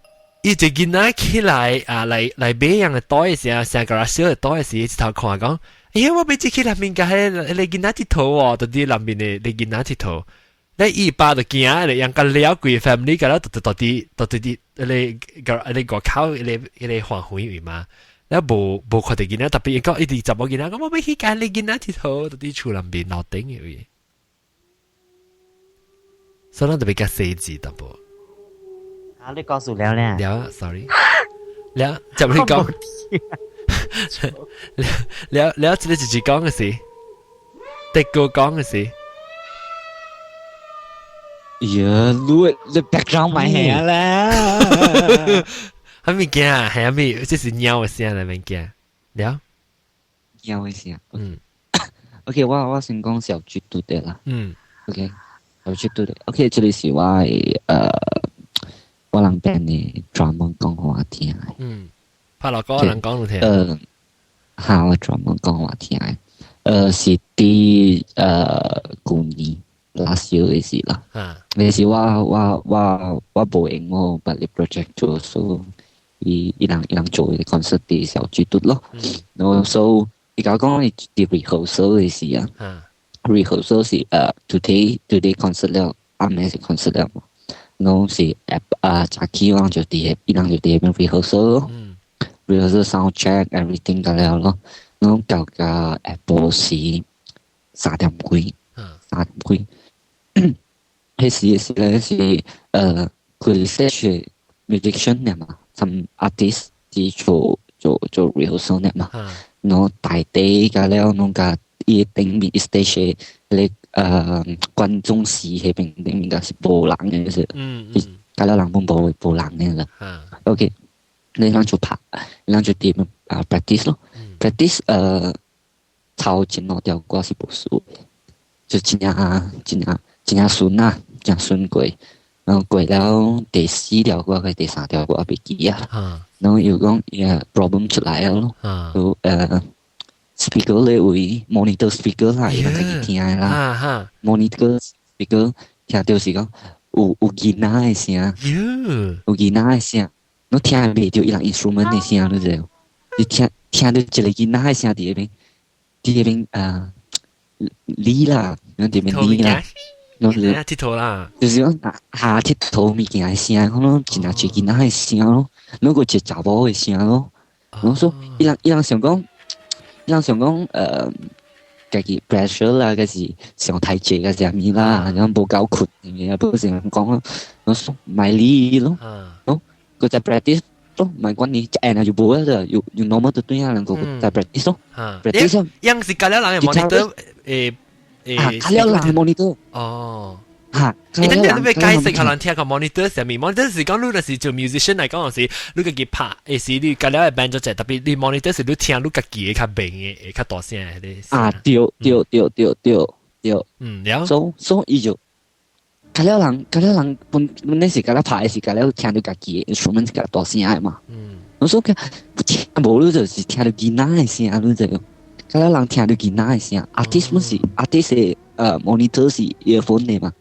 伊一個囡仔起來啊，來來買樣的袋的時啊，成 garage sale 的袋的時，一頭看講，哎呀，我欲這去內面共彼個囡仔𨑨迌哦，就佇內面的個囡仔𨑨迌。你伊爸就驚咧，人家了規 family 個了，就到底到底佇彼個彼個外口彼個彼個範圍位嘛，了無無看著囡仔，特別伊講伊佇查某囡仔講我欲去共你囡仔𨑨迌，就佇厝內面樓頂的位，所以咱特別較細緻淡薄。啊，你告訴了咧？了，sorry，了，就你講，了了了，這个就是講的是，德國講的是。呀，你你 background 咪係啦，係物件？係咪？這是鳥的聲來物件？了。驚嘅聲。OK，我先講小劇度的啦。OK，小劇度的。OK，這裡是我的我人邊的 drummer 講我聽的。拍落歌人講你聽。哈，我 drummer 講我聽的。是佇舊年 last year 的時啦。那時我無閒我別個 project 做，所以伊人做的 concert 佇小巨蛋咯。然後所以伊甲我講伊佇 rehearsal 的時啊，rehearsal 是today concert 了，暗暝是 concert 了嘛。然後是啊早起我就佇伊人就佇彼邊 rehearsal 咯，rehearsal sound check everything 個了咯。然後到個下晡時3點幾，3點幾。彼時是咧是佢 stage musician 呢嘛，some artist 是做 rehearsal 呢嘛，然後大地個了，攏共伊頂面 stage 咧觀眾席彼邊頂面個是無人嘅，就是，個了人攏無人嘅啦。OK，你人就拍，你人就點啊 practice 咯，practice 頭前兩條歌是無輸，就真正真正真正順啊，真順過，然後過了第四條歌還第三條歌袂記啊，然後又講伊個 problem 出來了咯，就speaker 咧位 monitor speaker 啦，伊人家己聽的啦，monitor speaker 聽到是講有囡仔的聲，有囡仔的聲，侬聽袂著伊人 instrument 的聲，你知無？你聽到一個囡仔的聲佇彼邊，佇彼邊理啦，侬佇邊理啦。攏是𨑨迌啦，就是講下𨑨迌物件的聲，可能真係一囡仔的聲咯，攏閣一個查某的聲咯。我說伊人想講，家己 pressure 啦，還是想太濟個啥物啦，然後無夠睏，也不是講咯。我說莫理咯，咯，閣再 practice 咯，莫管你，一下就無啦，用 normal 就對啊，人閣再 practice 咯，practice 咯。樣是隔了人的 monitor 啊，隔了人 monitor。哦。嚇！你等陣你欲解釋予人聽個 monitor 啥物？monitor 是講你若是做 musician 來講是，你家己拍，會是你隔了個 band 做者，特別你 monitor 是你聽你家己的較明的，會較大聲的。啊，對對對對對對。了。所以伊就隔了人，隔了人本本來是隔了拍的是隔了聽到家己的 instrument 較大聲的嘛。我說佢聽無你就是聽到囡仔的聲，你就隔了人聽到囡仔的聲，artist 本是 artist 的monitor 是 earphone 的嘛，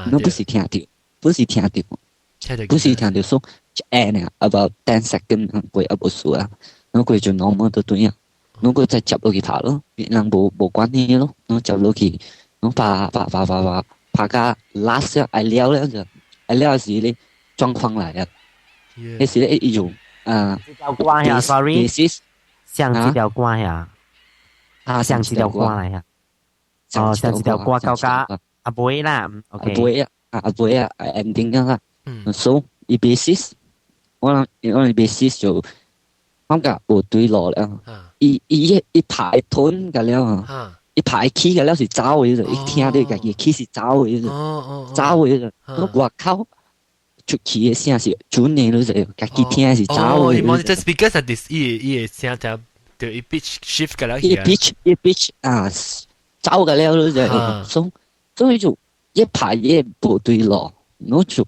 侬不是聽到，不是聽到，不是聽到說一下呢，about 10 second 過啊無數啊，侬過就 normal 就對啊，侬閣再接落去拍咯，人無關係咯，侬接落去，侬拍拍拍拍拍拍到 last 愛了了就愛了時咧狀況來啊，彼時咧伊就啊，這條歌呀，sorry，像這條歌呀，啊，像這條歌來呀。哦，上一條歌到甲阿尾啦，OK。阿尾啊，阿尾啊，ending 啦。所以 bassist，我人 bassist 就感覺無對路了。伊伊排 tone 個了，伊排 key 個了是走的，伊聽到家己 key 是走的，走的。我外口出去的聲是準的，你知，家己聽是走的。哦，monitor speaker 是啲伊伊聲就就伊 pitch shift 個了。伊 pitch 伊 pitch 啊。走個了，你就，所以就一排嘢無對路，我就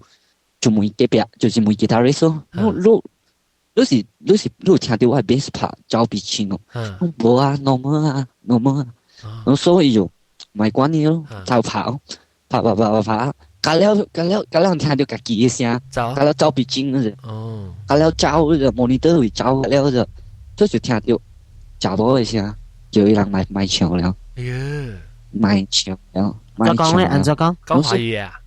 問隔壁，就是問 guitarist 咯，我你有聽到我 bass 拍走鼻琴哦？無啊，normal 啊，normal 啊，我所以就莫管你咯，就拍，拍拍拍拍拍，隔了隔了隔了聽到家己的聲，隔了走鼻琴嗰陣，隔了走就 monitor 會走了就，就是聽到查某的聲，叫伊人莫莫唱了。哎呀，莫唱了，怎講咧？按怎講？講華語啊？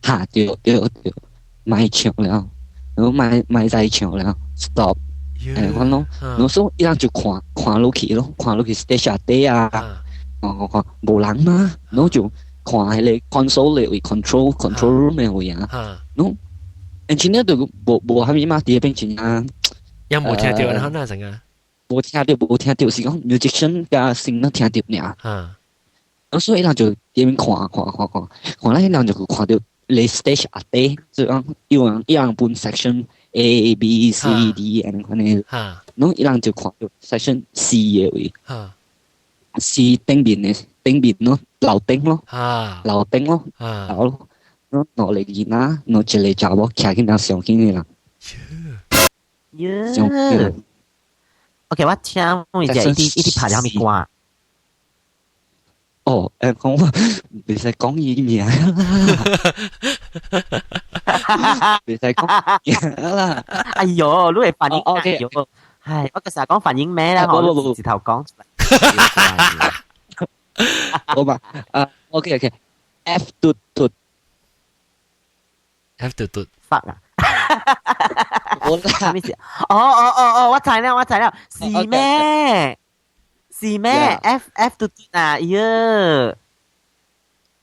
哈，對對對，莫唱了，我莫莫再唱了，stop。我攏，我說伊人就看看落去咯，看落去 stage 下底啊，看看看，無人嘛，我就看彼個 console 的位 control room 的位啊，儂 engineer 就無啥物嘛，佇彼邊真啊，有無聽著？然後那陣啊？無聽著，無聽著，是講 musician 佮 singer 聽著爾。所以人就佇邊看看看看，看咧人就看著咧 stage 下底，就講有人有人分 section A B C D 按呢款的，攏伊人就看著 section C 的位，C 頂面的頂面咯，樓頂咯，樓頂咯，樓咯，攏兩个囡仔，兩一個查某徛起來上緊的人。耶！OK，我請問一下，伊佇伊佇拍了物歌？哦，講我袂使講伊名啦，袂使講名啦。哎喲，你會反應？OK，唉，我個成日講反應咩啦？我直頭講出來。好嘛，啊，OK OK，F 嘟嘟，F 嘟嘟，fuck 啊！我啦，咩事？哦哦哦哦，我知了，我知了，是咩？是咩？F F 嘟嘟啊，喲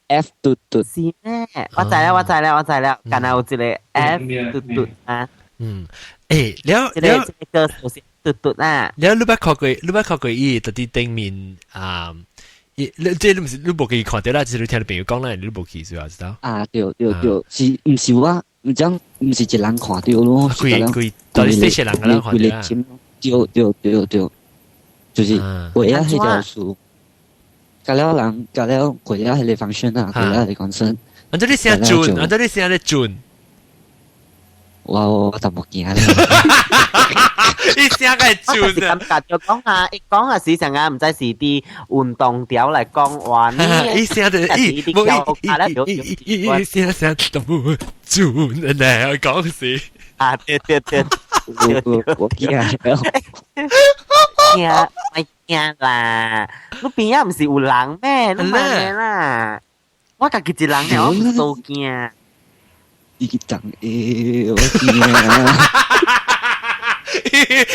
，F 嘟嘟是咩？我知了，我知了，我知了，敢若有一個 F 嘟嘟啊。嗯，欸，了了，這個歌是嘟嘟啊。了，你捌看過？你捌看過伊佇佇頂面啊？伊，你這你毋是你無去看著啦，只是你聽你朋友講啦，你無去是吧？知道？啊，對對對，是毋是我？毋講毋是一人看著咯，規規到底是人個人看著啊？對對對對，就是過了彼條樹，過了人，過了過了彼個 function 啊，過了彼個 concert。按這你聲準，按這你聲咧準。我就無驚啦。伊聲個準啊！感覺就講下，伊講下時陣啊，毋知是佇運動條來講話呢？伊聲就伊，無伊伊伊伊聲聲都無準咧，講是。啊，對對對，我驚。驚，咪驚啦！你邊仔毋是有人咩？你莫啦！我家己一人爾，我毋數驚。伊講誒，我驚。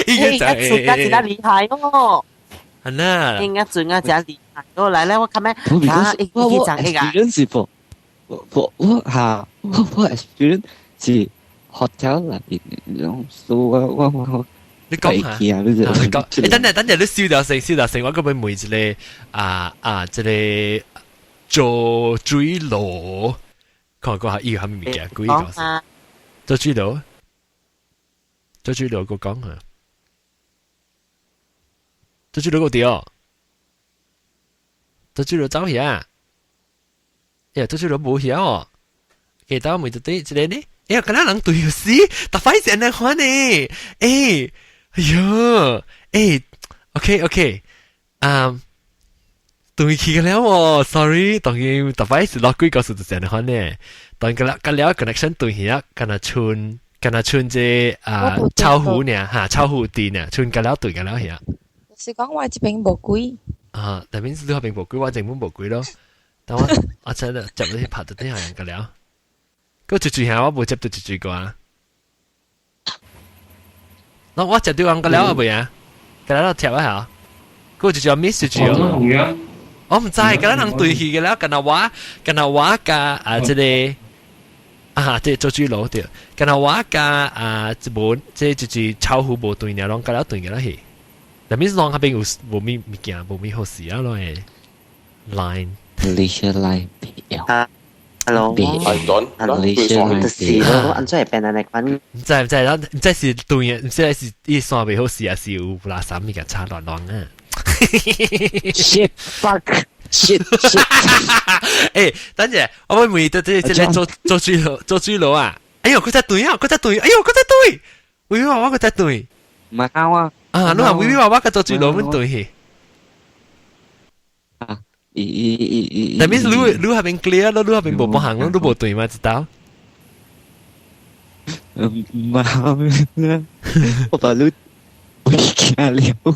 伊個準啊，真厲害哦！係啦，應該準啊，真厲害哦！來來，我看咩？啊，伊我講那個 experience 是我我我嚇我我 experience 是 hotel 內邊那種，所以我我我你講下，你講，欸，等陣等陣，你燒掉成燒掉成，我嗰邊問一個啊啊，這個做水爐，看看下伊有啥物物件，鬼講做水爐，做水爐個講啊，做水爐個對，做水爐走去啊，欸，做水爐無去哦，記得我問到底這個呢？欸，敢若人對死，但反正按呢款呢，欸，哎喲，欸，OK OK，啊，對去了哦，sorry，當然特擺是落幾個數就這樣款呢，當個了個了 connection 對去啊，敢若剩敢若剩這啊臭虎呢，哈，臭虎地呢，剩個了對個了遐。是講我這邊無鬼。啊，但邊是你那邊無鬼，我這邊無鬼咯。但我我真的接你拍到啲人個了。個最最下我無接到最最個啊。那我接到人個了啊未啊？個了貼一下。個就叫 miss 住哦。我毋知，敢若人對去個了，敢若我，敢若我佮啊這個啊，這做主樓對，敢若我佮啊這無這就是超乎無對爾，攏佮了對個了去。但係攏那邊有無物物件，無物好事啊，攏會 line。 Malaysia line 變啊，hello， Hello，就是咯，按怎會變按呢款？毋知毋知，毋知是對嘅，毋知是伊線袂好勢，還是有垃圾物件插亂亂啊？Shit fuck shit shit！欸，等陣，我會問這這這個做做水爐做水爐啊！哎喲，閣再對啊，閣再對，哎喲，閣再對，喂我我閣再對，唔係啱啊！啊，你話微微話我閣做水爐阮對去。啊，咦咦咦咦！但係你你那邊 clear 咯，你那邊無無行咯，你無對嘛？知道？唔係，我把你我驚了，我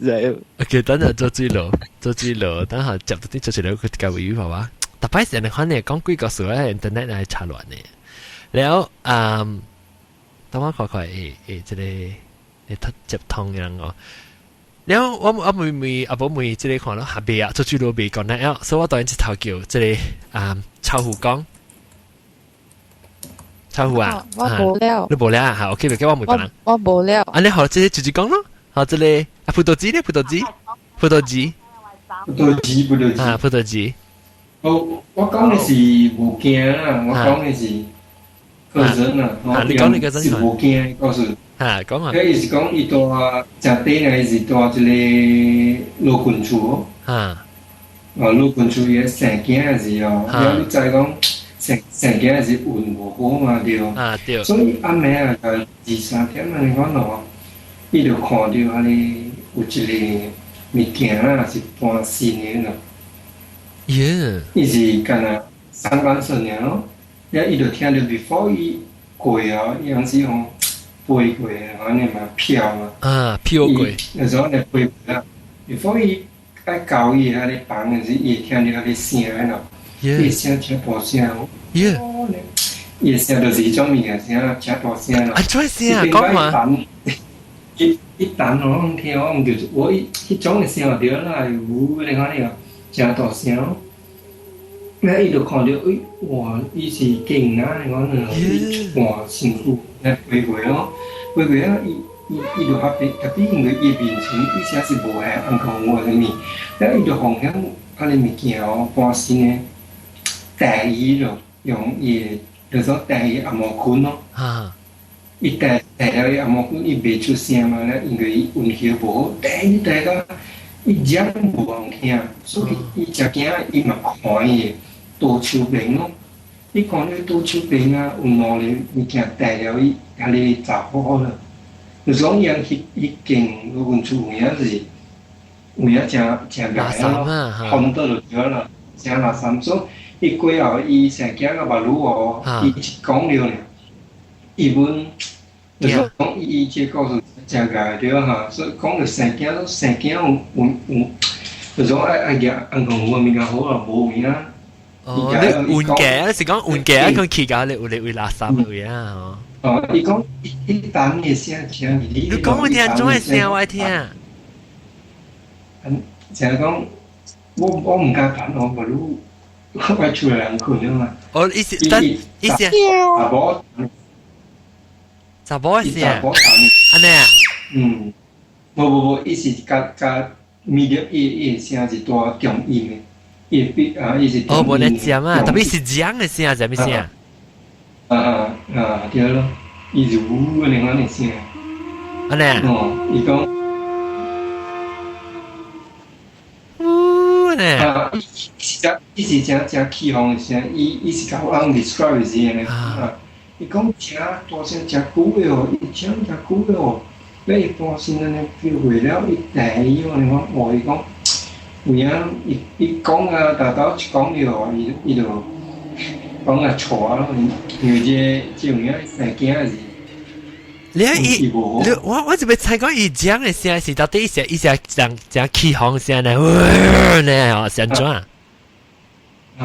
知。 OK，等陣做水爐，做水爐，等下接到啲做水爐，佢教會語話，特擺是人可能講幾個數喺 internet 嚟查亂的。แล้ว啊，等我看看，欸欸，這個你接通樣哦。แล้ว我我妹妹阿婆妹這個看到下邊啊，做水爐未講那樣，所以我當然一頭叫這個啊臭虎講。臭虎啊！我無了，你無了啊？好，OK，別叫我問別人。我無了。啊，你好，這個直接講咯。好，這個啊，葡萄籽呢？葡萄籽，葡萄籽，葡萄籽，葡萄籽啊，葡萄籽。我我講的是無驚啊，我講的是，個人啊，你講你個是無驚故事。嚇，講啊。佢伊是講伊住誠短啊，伊是住一个老君厝。嚇。啊，老君厝伊生囝的時候，了你知講生生囝是運無好嘛對。啊對。所以暗暝啊，就二三點啊，你講咯，伊就看著按呢有一个物件啊，是半身的咯。耶！伊是敢若上半身爾咯，了伊就聽著 before 伊過啊，伊當時吼飛過啊，按呢嘛飄嘛。啊，飄過。有時候咧飛過啊，before 伊愛到伊遐咧房的時，伊會聽著遐咧聲咯。伊聲誠大聲。耶！伊聲就是彼種物件聲，誠大聲咯。啊，怎聲啊？講嘛？一一等我聽，我毋就是我彼種的聲對啦，有你看你個誠大聲。那伊就看著，欸，哇！伊是勁啊！你講呢？伊一半身軀來飛過咯，飛過啊！伊伊伊就較別，特別因為伊面前伊聲是無遐紅光有啥物，了伊就予遐彼个物件哦，半身的帶伊咯，用伊的，就說帶伊紅毛巾咯。啊！伊帶帶了伊紅毛巾，伊袂出聲嘛，了因為伊運氣無好，帶伊帶到伊遮無人聽，所以伊誠驚，伊嘛看伊的。左手邊咯，你看你左手邊啊，有兩个物件帶了伊，遐个查某咯。就是講伊彼彼間阮厝有影是有影誠誠歹咯，風倒就對啦，誠垃圾。所以伊過後，伊生囝個目女哦，伊一講了爾，伊阮就是講伊這故事誠歹對哈，所以講著生囝生囝有有有，就是講愛愛舉紅紅有物件好啊，無有影。哦，你換嘅，是講換嘅，佢起價你有你會垃圾嘅啊！哦，伊講一等嘅聲聽，你講我聽，做咩聲我聽？嗯，就係講我毋敢等我，無如我厝內人睏啊嘛。哦，意思等意思。查某，查某嘅聲。查某按呢啊？嗯，無無無，伊是較較 medium，伊伊聲是帶中音的。伊比啊，伊是哦，無咧講啊，特別是講的聲，啥物聲？啊啊啊，對咯，伊是嗚按呢款的聲。按呢啊？哦，伊講嗚呢？啊，伊是誠，伊是誠誠起風的聲，伊伊是共我 describe 是按呢啊，伊講誠大聲誠久的哦，伊講誠久的哦，了伊半身按呢飛過了，伊第伊按呢款，哦，伊講。有影，伊伊講啊，豆豆一講了，伊伊就講啊錯咯，因為這這有影生囝是。你伊，你我我就欲猜講伊講的聲是到底是伊是講講起風聲呢？呢哦，是按怎？啊，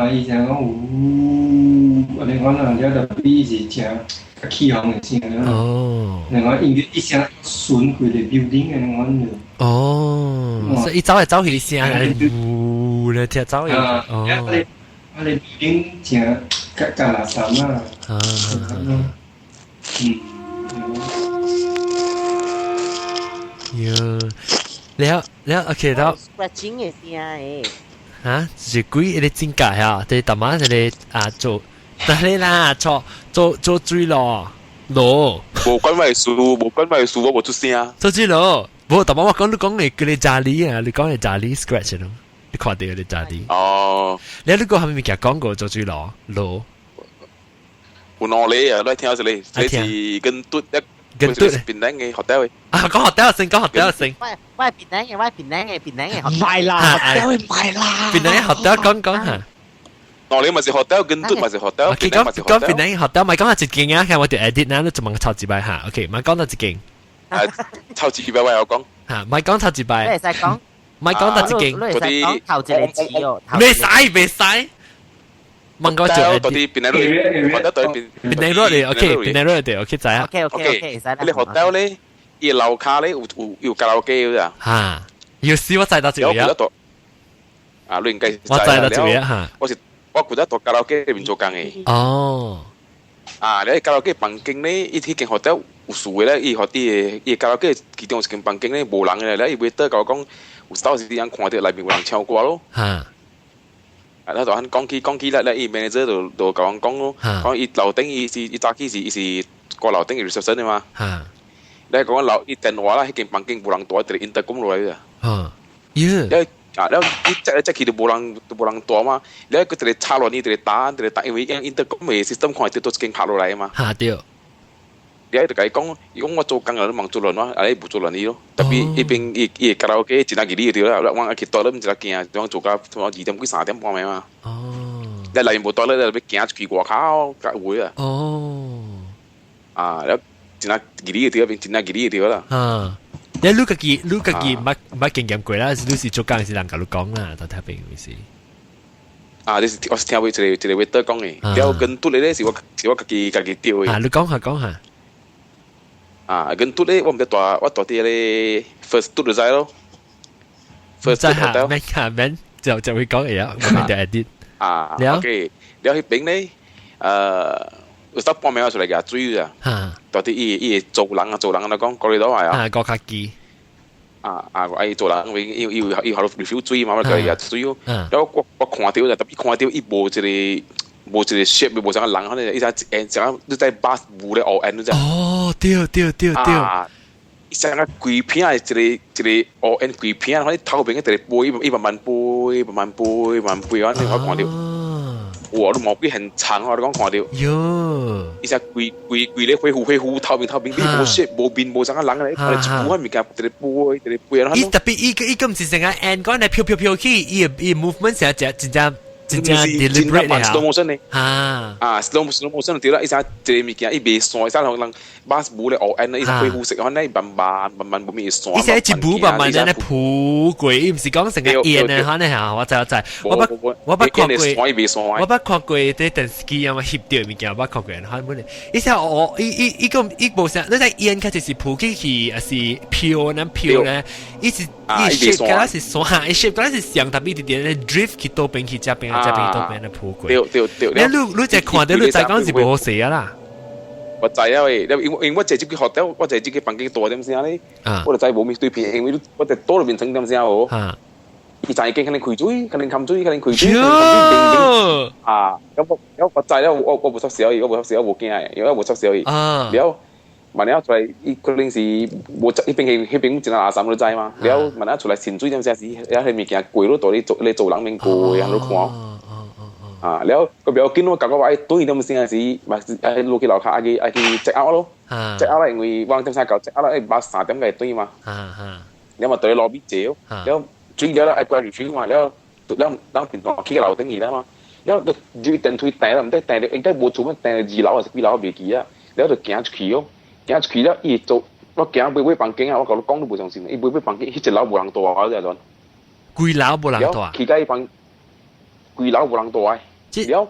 伊講嗚，按呢款啊，了特別是誠起風的聲。哦。另外，因為伊聲順規个 building 按呢款就。哦，所以伊走來走去聲，嗚咧聽走去。哦。啊，啊，你 building 誠較較垃圾啊。啊。嗯。喲，了了，OK，了。 scratching 的聲誒。嚇，是鬼一個真假嚇，對，逐晚一個啊做，但係啦，做做做水咯，螺。無關我事，無關我事，我無出聲。做水螺，無，逐晚我講你講的叫你查理啊，你講的查理 scratch 咯，你看著你查理。哦。你你講啥物物件講過做水螺螺？有兩個啊，來聽一個，這是跟嘟一。跟嘟檳城的 hotel 啊，講 hotel 先，講 hotel 先。我我檳城的，我檳城的，檳城的。唔係啦，hotel 唔係啦。檳城的 hotel 講講下。哦，你咪是 hotel，跟嘟咪是 hotel。 OK，講講檳城 hotel，咪講下一間啊，看我條 edit 呢，你就問頭一擺嚇。OK，咪講到一間。頭一擺我有講。嚇，咪講頭一擺。你會使講。咪講到一間。你會使講頭一個字哦。袂使，袂使。問我做到底檳城 hotel 對檳檳城 road 的，OK，檳城 road 的，OK，知啊。 OK OK OK，你 hotel 咧，伊樓跤咧有有有卡拉 OK 嘅啊。嚇，有時我知到這個啊。啊，你應該我知到這個嚇。我是我負責到卡拉 OK 裏面做工的。哦。啊，你卡拉 OK 房間咧，伊彼間 hotel 有事的咧，伊學啲伊卡拉 OK 其中一間房間咧無人的咧，伊 waiter 共我講，有當時人看著內面有人唱歌咯。嚇。啊，他就肯講起講起咧，咧伊 manager 就就共我講咯，講伊樓頂伊是伊早起是伊是過樓頂嘅 reception 的嘛。你講樓伊電話啦，彼間房間無人蹛，直 intercom 落來啊。耶！你啊，了伊這這去就無人就無人蹛嘛，你佢直插落你直打直打，因為 intercom 嘅 system 看會到一間拍落來嘛。嚇對。你就共伊講，伊講我做工啊，你忙做亂我，啊你無做亂伊咯。特別伊邊伊伊卡拉 OK 真係記你對啦，我去倒咧，毋知驚，我做到2點幾3點半暝嘛。你內面無倒咧，你要行出去外口較有啊。啊，了真係記你對，邊真係記你對啦。啊！你你家己你家己捌捌經驗過啦，你是做工是人共你講啦，到聽邊意思？啊！你是我是聽一個一個 waiter 講的，了跟拄咧是我是我家己家己著的。啊！你講下講下。啊，跟拄咧我毋知蹛我蹛佇咧 first 拄就知咯。 first 知免下免就就會講嘢啊，我哋 edit。啊，OK，了彼邊咧，有時半暝我出來蜈水啊，蹛佇伊伊會做人啊，做人啊講，過嚟倒來啊。啊，高卡機。啊啊！愛做人，因為伊伊有 refill 水嘛，我叫伊蜈水咯。了我我看著就特別看著伊無一個無一個 shape，無啥人，可能伊只一像你在 bus 無咧烏煙，你知？哦，對對對對。伊像個規片一個一個烏煙規片，反正頭邊一個飛，伊慢慢飛，慢慢飛，慢慢飛，我我看著。哇！你毛筆很長啊！你講看著。喲。伊只規規規咧恢復恢復頭面頭面，你無 shape 無面無啥個人咧，一股物件一個飛一個飛。伊特別伊伊個毋是成個按講咧飄飄飄去，伊伊 movement 成只真正真正 deliberate 咧 slow motion 咧。啊啊，slow slow motion 對啦，伊只一個物件伊袂散，伊只予人 bus 霧咧烏煙，伊只恢復色，反正慢慢慢慢無咪散。伊只一步慢慢咧鋪過，伊毋是講成個煙咧，可能嚇，我知我知，我捌我捌看過，我捌看過佇電視機啊嘛翕著物件，我捌看過，可能伊只哦，伊伊伊個伊無啥，你知煙較就是鋪起去，還是飄呢飄咧，伊是伊 shape 敢若是散，伊 shape 敢若是像特別一點咧 drift 去倒邊去，這邊啊這邊倒邊咧鋪過。對對對。你你你再看著你知講是無好勢啊啦。我知啊喂，因為因為我坐這個 hotel，我坐這個房間蹛點聲咧，我就知無咩對片，因為我在蹛入面層點聲哦。伊知間可能開水，可能含水，可能開水，可能含水，啊！咁我我知了，我我無插小伊，我無插小，無驚的，因為我無插小伊。了，萬了出來，伊可能是無彼邊彼邊真垃圾，你知嘛？了，萬了出來滲水點聲時，了彼物件過落蹛咧做咧做人面過，安尼看。啊，了個不要緊，我感覺我愛轉點聲時，嘛是愛落去樓跤愛去愛去 check out 咯，check out 啦，因為我點聲到 check out 啦，愛把3點個轉嘛。了嘛蹛咧 lobby 坐，了轉了愛過來 refill 嘛，了了咱平常去樓頂去啦嘛，了就入電梯訂啦，毋知訂著應該無厝，訂2樓還是幾樓我袂記啊，了就行出去哦，行出去了伊做我行尾尾房間啊，我共你講你無相信，伊尾尾房間彼一樓無人蹛啊，這陣。規樓無人蹛。去到伊房，規樓無人蹛的。了，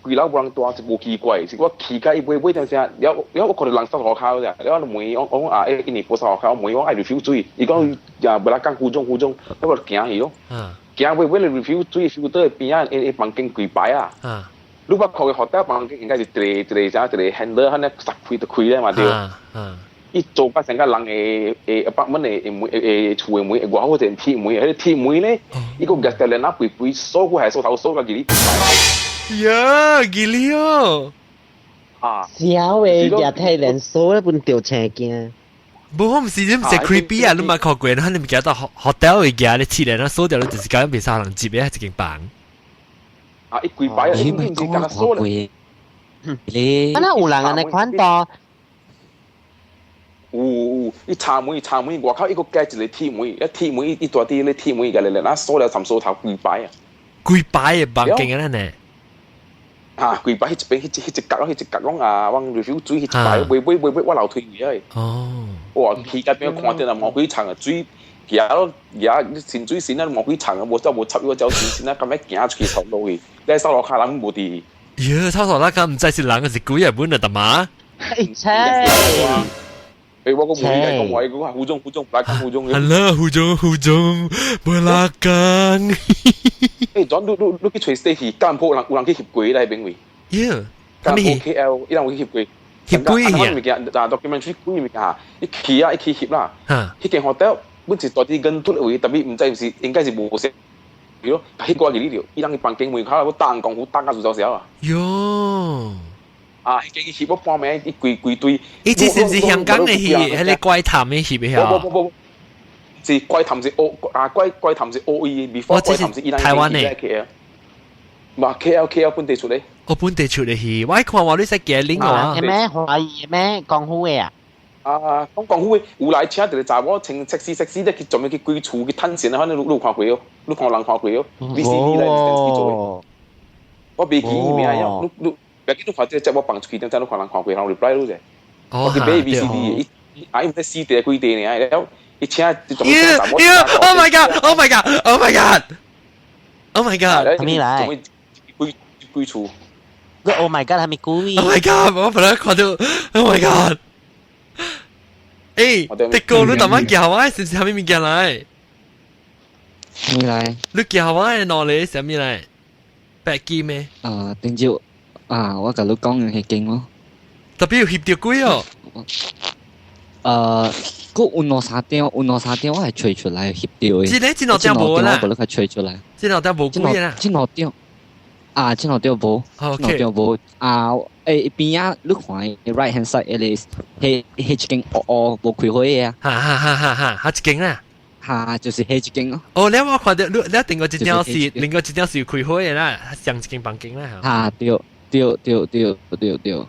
規樓無人蹛是無奇怪，是我去到伊尾尾點聲，了了我看著人掃塗跤咋，了我就問伊，我講啊，欸，因為無掃塗跤，我問伊我愛 refill 水，伊講也無啦講浮腫浮腫，我就行去咯。行尾尾咧 refill 水 filter 邊仔，因房間櫃擺啊。你捌看過 hotel 房間應該是一個一個啥一個 handle，按呢塞開就開咧嘛對。伊做甲成個人的的 apartment 的的門的厝的門，外口一個鐵門，彼個鐵門咧，伊閣夾條鏈仔肥肥鎖過來鎖頭鎖甲入去。呀，吉利哦！啊，小的舉鐵連鎖咧，本著青驚。無，我毋是你毋是 creepy 啊！你嘛看過，你物件到 hotel 會舉咧鐵鏈仔鎖掉，你就是講袂使人接的一間房。啊，伊規擺啊，你咪講過你啊，那有人按呢款蹛。有有，伊插門插門外口伊閣加一個鐵門，一鐵門伊蹛佇咧鐵門共咧咧，鎖了三鎖頭規擺啊。規擺的房間按呢呢？啊，規擺彼一邊，彼一彼一角咯，彼一角攏啊，往 refill 水彼一擺，尾尾尾尾我樓梯位啊。哇，去到邊看著啊，魔鬼長啊，水行咯，行滲水線啊，魔鬼長啊，無走無插我走線線啊，咁樣行出去走路去，你掃路跤人無佇。喲，廁所那個毋知是人還是鬼啊，本啊，大媽。切！欸，我講無理解講話，伊講胡總胡總，來講胡總。 Hello，胡總胡總，無拉講。欸，轉你你你去揣洗去，間鋪人有人去翕鬼來邊位？喲，間鋪 KL，伊人有去翕鬼。翕鬼啊？物件，啊，documentary 鬼物件，伊去啊，伊去翕啦。彼間 hotel 本是蹛佇根突的位，特別毋知毋是應該是無啥咯，彼個入去伊人房間門口我打功夫打到自走少啊！喲！啊，彼間翕我半暝伊規規堆。伊這是毋是香港的戲？彼个怪談的翕的無無無無，是怪談是 O 啊，怪怪談是 O E，before 怪談是伊人台灣的。嘛 K L K L 本地出的。我本地出的戲，我看話你使寄 link 我。係咩華語咩功夫的啊？啊，講功夫的有來請一個查某穿 sexy sexy 咧去專門去規厝去趁錢啊，反正你有看過哦，你看人看過哦，VCD 來去做的。我袂記伊名啊，你你別記你看這節目放出去，等陣你看人看過，人 reply 你者。我去買 VCD，伊啊伊毋知四塊幾塊爾，了伊請就專門請查某。 Oh my god! Oh my god! Oh my god! Oh my god! 啥物來？規規厝。個 Oh my god 係咪鬼？Oh my god！我本來看到 Oh my god！欸，迪哥，你逐擺叫我，是毋是啥物物件來？啥物來？你叫我的腦裡啥物來？白金咩？啊，頂朝啊，我共你講嘅彼間咯。特別有翕著鬼哦。閣有兩三張，有兩三張我係揣出來翕著的。這个這兩張無啦。我無你揣出來。這兩張無鬼啦。這兩張啊，這兩張無，這兩張無啊。欸，邊仔你看 right hand side 彼个，彼彼一間烏烏無開花的啊。哈哈哈哈哈，彼一間啦。哈，就是彼一間咯。哦，你我看著你你另外一張是另外一張是有開花的啦，上一間房間啦。哈，對對對對對對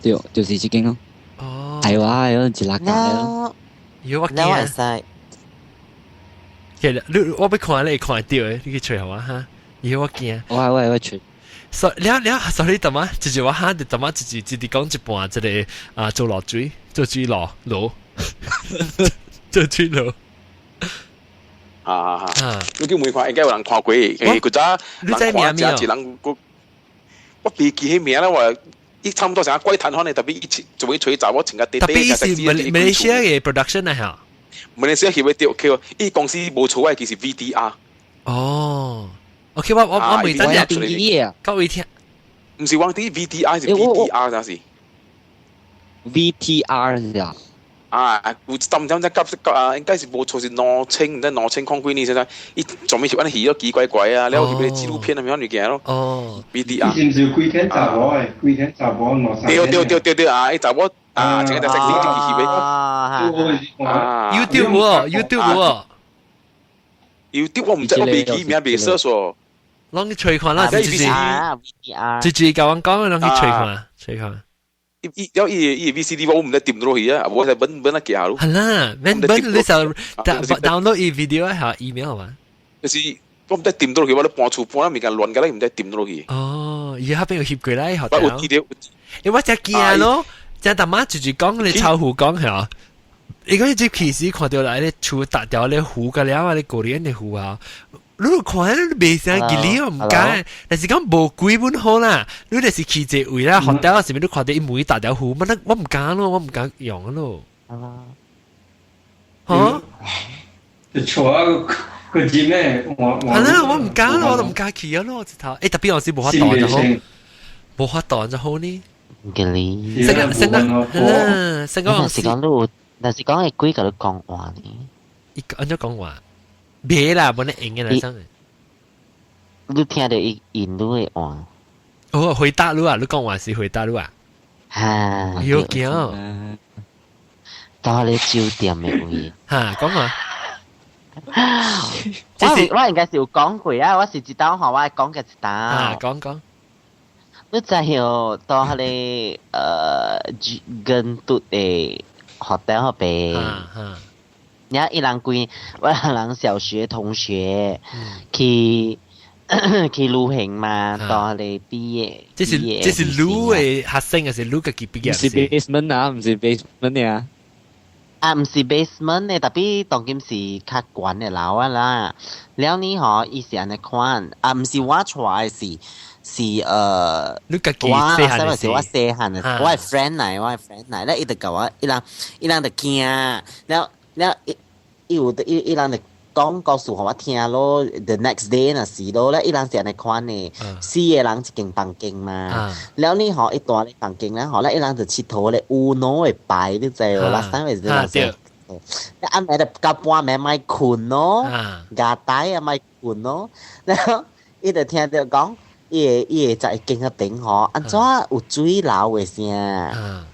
對，就是這間咯。哦。係話，有一粒咯。有我驚。其實你我欲看你會看著的，你去揣予我哈。有我驚。我我我揣。所了了，所以怎麼？就是我哈，就怎麼？就是直直講一半，這个啊，做落水，做水路路，做水路。啊啊啊！你叫每看應該有人看過，欸，古早人看真濟人個，我袂記彼名啦，我伊差不多像怪談款的，特別伊做咩揣查某穿甲短特別是馬來西亞的 production 啊，嚇。馬來西亞翕的對，伊公司無錯的，其實 VTR。哦。OK，我我我未等下，各位聽，毋是王啲 VTR 是 VTR 那是 VTR 是啊。啊，有一陣陣急啊，應該是無錯是兩千，毋知兩千空幾年現在，伊專門是按呢戲都奇怪怪啊，了翕个紀錄片啊，啥物件咯。哦，VTR。是毋是有幾天查某的？幾天查某兩三。對對對對對啊！伊查某啊，這個就食呢這個翕的。啊，YouTube 喎，YouTube 喎。 YouTube 我毋知，我袂記名袂 search 喎。攏去揣看啦，就是直直共阮講，攏去揣看，揣看。伊伊了伊伊 VCD 我毋知點落去啊，我係本本啊寄咯。係啦，免本你就 download 伊 video 下 email 嘛。就是我毋知點落去，我咧搬厝搬啊物件亂甲咧，毋知點落去。哦，伊彼邊有翕過來學。我有記得。欸，我真驚咯，真逐擺就是講你超虎講係伊講入去時看著來咧厝搭條咧湖個了啊，咧過年的湖啊。你看你袂啥記哩，我毋敢。但是講無鬼本好啦，你就是去一個位啦，學校是物你看著伊每搭條湖，我我毋敢咯，我毋敢用咯。嚇？就坐啊個個字咩？我係啦，我毋敢咯，我都毋敢去啊咯，直頭。欸，特別我是無法度就好，無法度就好呢。唔記哩。成個成個，嗯，成個。但是講你有，但是講會鬼共你講話呢？伊按怎講話？別啦，無得用嘅啦，真。你聽著伊印度的話。哦，回答你啊！你講話是回答你啊？哈。有驚。到咧酒店的位。哈，講話。我我應該是有講過啊！我是一道吼，我講過一道。啊，講講。你知曉到彼个根都的 hotel 彼邊。你伊人規，我人小學同學去去旅行嘛，到彼个畢業。這是這是你的學生，還是你家己畢業？毋是 basement 啊，毋是 basement 啊。啊，毋是 basement 的，特別當今是較懸的樓啊啦。了呢吼，伊是按呢款，啊，毋是我帶的是是你家己我細漢的是我細漢的，我的 friend 來，我的 friend 來，了伊就共我，伊人伊人就驚，了了伊伊有伊伊人就講故事予我聽咯。The next day 若是咯，了伊人是按呢款的，四個人一間房間嘛。了呢吼，伊蹛咧房間咧吼，了伊人就𨑨迌咧烏腦的牌，你知無？啦，三個是人。暗暝就到半暝莫睏咯，牙帶啊莫睏困咯。然後伊就聽著講，伊會在間彼邊吼，按怎有水流的聲，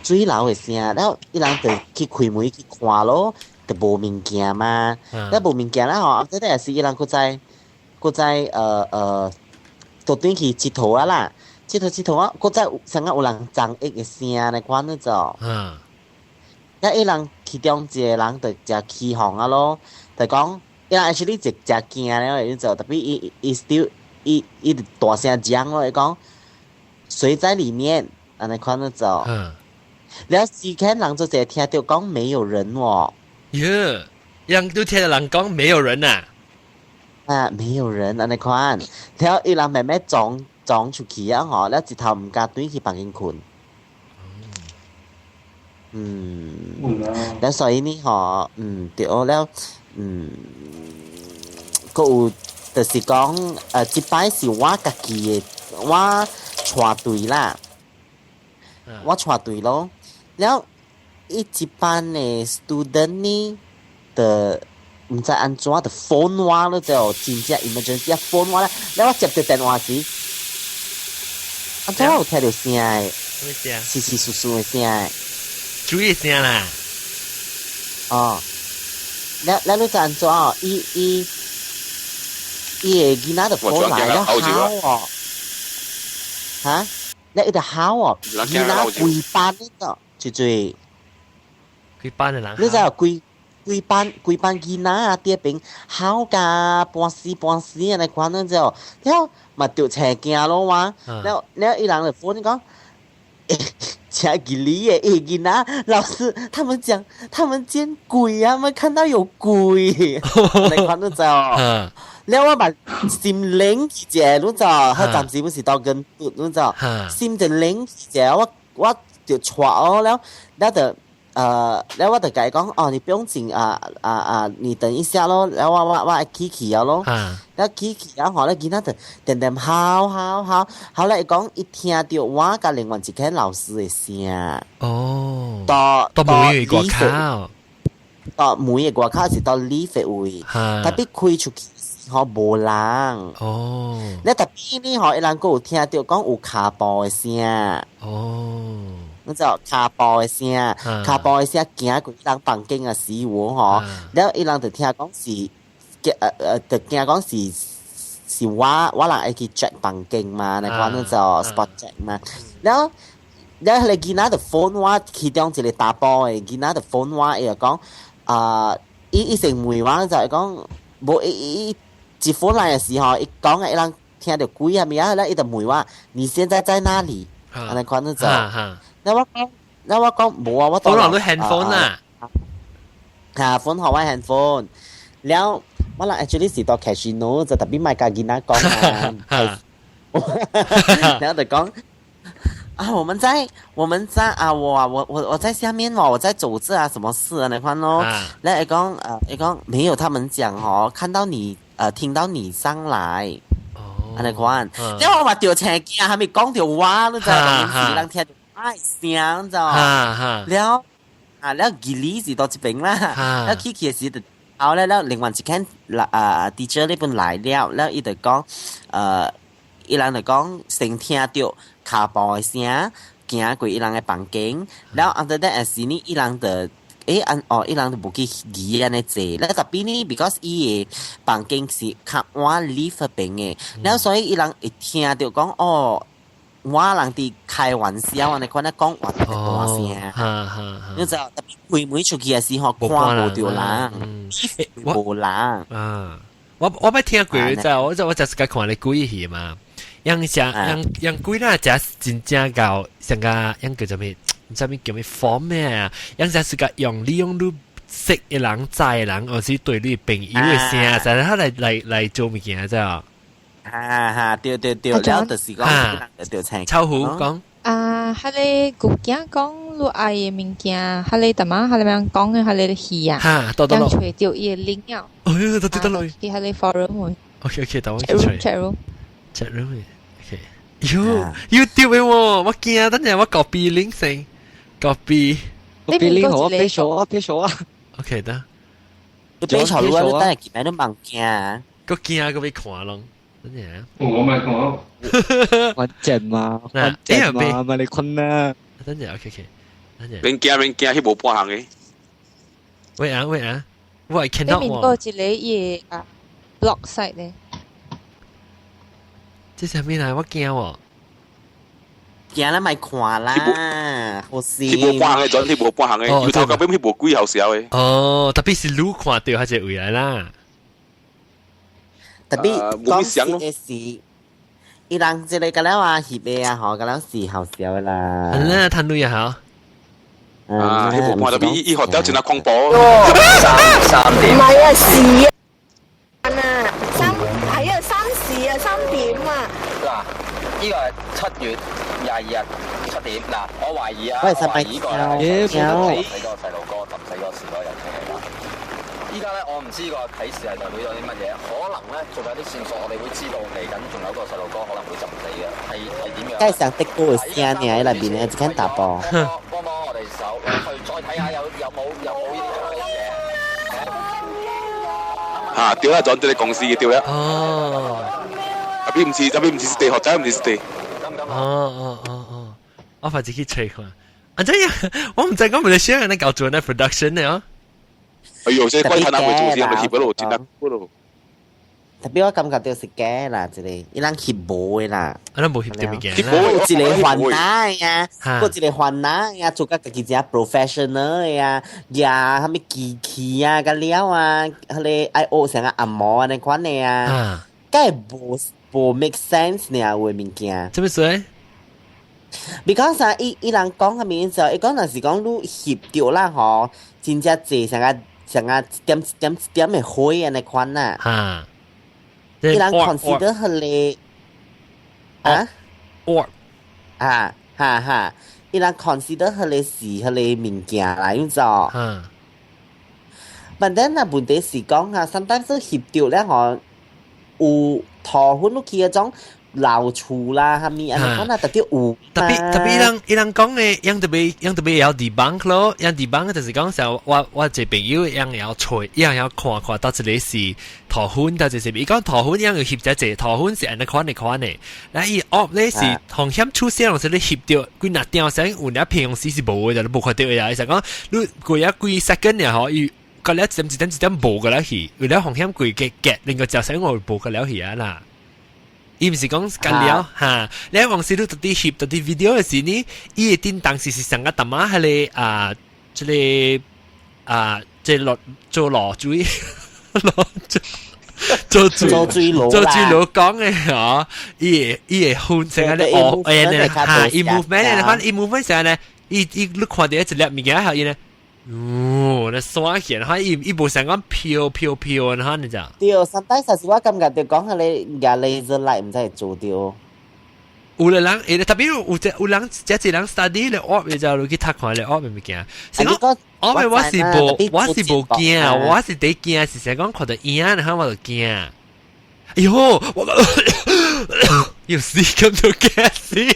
水流的聲，然後伊人就去開門去看咯，就無物件嘛，了無物件啦吼，這個也是伊人閣再倒轉去𨑨迌啊啦，𨑨迌𨑨迌啊，閣再像有人撞一個聲呢款那種。了伊人其中一個人就誠起哄啊咯，就講伊人 actually 就誠驚了，你就 tapi 伊伊 still 伊伊就大聲講咯，伊講誰在裡面，按呢款那種。了時間人就淨聽著講沒有人喎。耶，人都聽著人講沒有人啊。啊，沒有人按呢款，了伊人慢慢撞撞出去啊吼，了一頭毋敢轉去房間睏。嗯，了所以呢吼，嗯，對了，嗯，閣有就是講，這擺是我家己的，我帶隊啦，我帶隊咯，了伊一班的 student 呢，就毋知按怎就 phone 我咯，就真正 emergency 啊 phone 我咧，了我接著電話時，按怎我有聽著聲的，啥物聲？窸窸窣窣的聲。注意聲啦！哦，了了你知按怎哦？伊伊伊的囡仔就 phone 來了嚎哦，哈？了伊就嚎哦，囡仔規班呢個，最最規班的人，你知規規班規班囡仔啊，佇彼邊嚎甲半死半死按呢款呢就，了嘛著青驚咯哇！了了伊人就 phone 講。真吉利耶！欸，囡仔，老師，他們講他們見鬼啊！他們看到有鬼，你看到就，了我嘛心冷一下，你知？佢暫時不是到跟，你知？心就冷一下，我我就𤆬哦了，了就了我就共伊講，哦，你不用緊啊啊啊，你等一下咯，了我我我起去啊咯，了起去啊吼，了囡仔就定定嚎嚎嚎，後來伊講伊聽著我佮另外一個老師的聲，哦，到到門的外口，到門的外口是到 lift 位，tapi 開出去吼無人，哦，了 tapi 呢吼，伊人閣有聽著講有跤步的聲，哦。你知跤步的聲，跤步的聲行過伊人房間的時有吼，了伊人就聽講是，就驚講是是我我人會去 check 房間嘛，那款你就 spot check 嘛，了了彼个囡仔就 phone 我，其中一個查埔的囡仔就 phone 我，伊就講啊，伊伊先問我就會講，無伊伊伊一 phone 來的時候，伊講的伊人聽著鬼啥物啊，了伊就問我，你現在在哪裡？按呢款你就。那我講，那我講無啊，我當然都 handphone 啦，嚇，phone 予我 handphone，了我人 actually 是到 casino 就 tapi 莫共囡仔講啊，然後就講啊，我們在啊，我啊我我我在下面哦，我在走這啊，什麼事啊那款咯，然後伊講伊講沒有，他們講哦，看到你聽到你上來。按呢款，因為我嘛著青驚，還沒講著我，你知道？是人聽著愛聲，知道？了啊，了吉利是到這邊啦，了去去的時就後來了另外一間啊 teacher 呢邊來了，了伊就講，伊人就講先聽著跤步的聲，行過伊人的房間，了 after that 時呢，伊人就按哦，伊人就無去疑按呢濟，了 tapi 呢，because 伊的房間是較倚 lift 邊的，了所以伊人會聽著講哦，我人佇開玩笑按呢款咧講話特別大聲，你知 tapi 開門出去的時候看無著人，無人。啊，我我捌聽過，你知我我就是共看咧鬼戲嘛，樣像樣樣鬼啦，食真正𠢕，像個樣叫做咩？毋知物叫咩 form 咩啊？樣只是個用利用你識的人、知的人，或是對你朋友的聲，就他來來來做物件，知無？哈哈，對對對，了就是講，對青。臭虎講。啊，彼個舊囝講你愛的物件，彼個淡仔，彼個樣講的，彼個戲啊，哈，到到落。揣著伊的 link 啊。哎喲，到到落。去彼個 forum。 OK OK，等我去揣。 chat room。 chat room。OK。喲，YouTube 的喎，我驚，等陣我 copy link 先，copy。 copy link 好，我 paste 啊，paste 啊。 OK 得。你俾錯路啊！你等下見咩都望驚。個驚個俾看咯，真係。我咪講。我正嘛，我正嘛，咪你困啦。等陣，OK OK，等陣。免驚免驚，彼無半項的。喂啊喂啊，我係 cannot 面嗰一個伊啊 blog site 咧。這是咩來？我驚喎。驚啦，咪看啦，好事。彼無半項的，轉彼無半項的，由頭到尾彼無鬼好笑的。哦，特別是你看著彼個位來啦。特別講實的是，伊人這個個了啊，翕的啊，吼，個了是好笑的啦。係啦，趁鐳啊，吼。啊，彼無半特別伊伊學掉真係恐怖。 3、3點。唔係啊，時啊，三係啊，3時啊，3點啊。嗱，呢個係7月22日7點。嗱，我懷疑啊，喂，我懷疑呢個係死個細路哥浸死個時嗰日期嚟啦。依家咧，我唔知個啟示係代表咗啲乜嘢，可能咧仲有啲線索，我哋會知道嚟緊仲有個細路哥可能會浸死嘅，係點樣？梗係上的歌嘅聲呢，喺內邊咧，一間大波。幫幫我哋手，去再睇下有冇呢啲咁嘅嘢。嚇，對啦，轉這個公司嘅對啦。哦。特別唔是，特別唔是地學仔，唔是地。哦哦哦哦，我快啲去揣看。啊，這樣，我唔知講馬來西亞人搞做那 production 呢哦。哎呦，這怪他那會做事，咪翕咯，真係咯。特別我感覺到是假啦，這個伊人翕無的啦。啊，咱無翕著物件啦。有一個煩惱呀，有一個煩惱呀，做甲家己真 professional 呀，呀，啥物機器啊，甲了啊，彼個愛學成個按摩按呢款的啊，敢會無 make sense 呢？有的物件。做咩事？Because 啊，伊人講啥物時候，伊講若是講你翕著啦吼，真正濟成個成個一點一點一點的火按呢款啊。伊人 consider 彼個啊，orb 啊，哈哈，伊人 consider 彼個是彼個物件啦，用做。But then 啊，問題是講啊，sometimes 翕著咧吼，有塗粉落去彼種老厝啦，啥物按呢款啊，特別有。特別特別，伊人講的，樣特別會 debunk 咯，樣 debunk 就是講像我一個朋友樣會曉揣，樣會曉看看到這個是塗粉，到這是伊講塗粉樣有翕這濟塗粉是按呢款的款的，那伊 orb 咧是風險出現，是你翕著幾若點聲有領平常時是無的，就無看著的啊。伊是講你過啊幾 second 爾吼，伊過了一點一點一點無過了去，為了風險幾個結，另個隻聲我無過了去啊啦。伊毋是講干了哈，你往時你到底翕到底 video 的時呢，伊會叮當時是上個淡仔彼個啊，這個啊，這落做落水，落做做水做水爐做水爐講的嗬，伊會分成個咧哦，哎呢哈，伊 movement 咧，反伊 movement 成咧，伊你看著一粒物件後伊咧。哦，那刷起來，伊無想講飄飄飄，然後你知？對，sometimes 實我感覺就講彼個壓 laser light 毋知會做著。有的人，特別有隻有人，這一人 study 咧，orb 就去讀看咧，orb 物件。是講 orb 我是無驚，我是第驚，是想講看著影，然後我就驚。哎喲，我有死咁就驚死。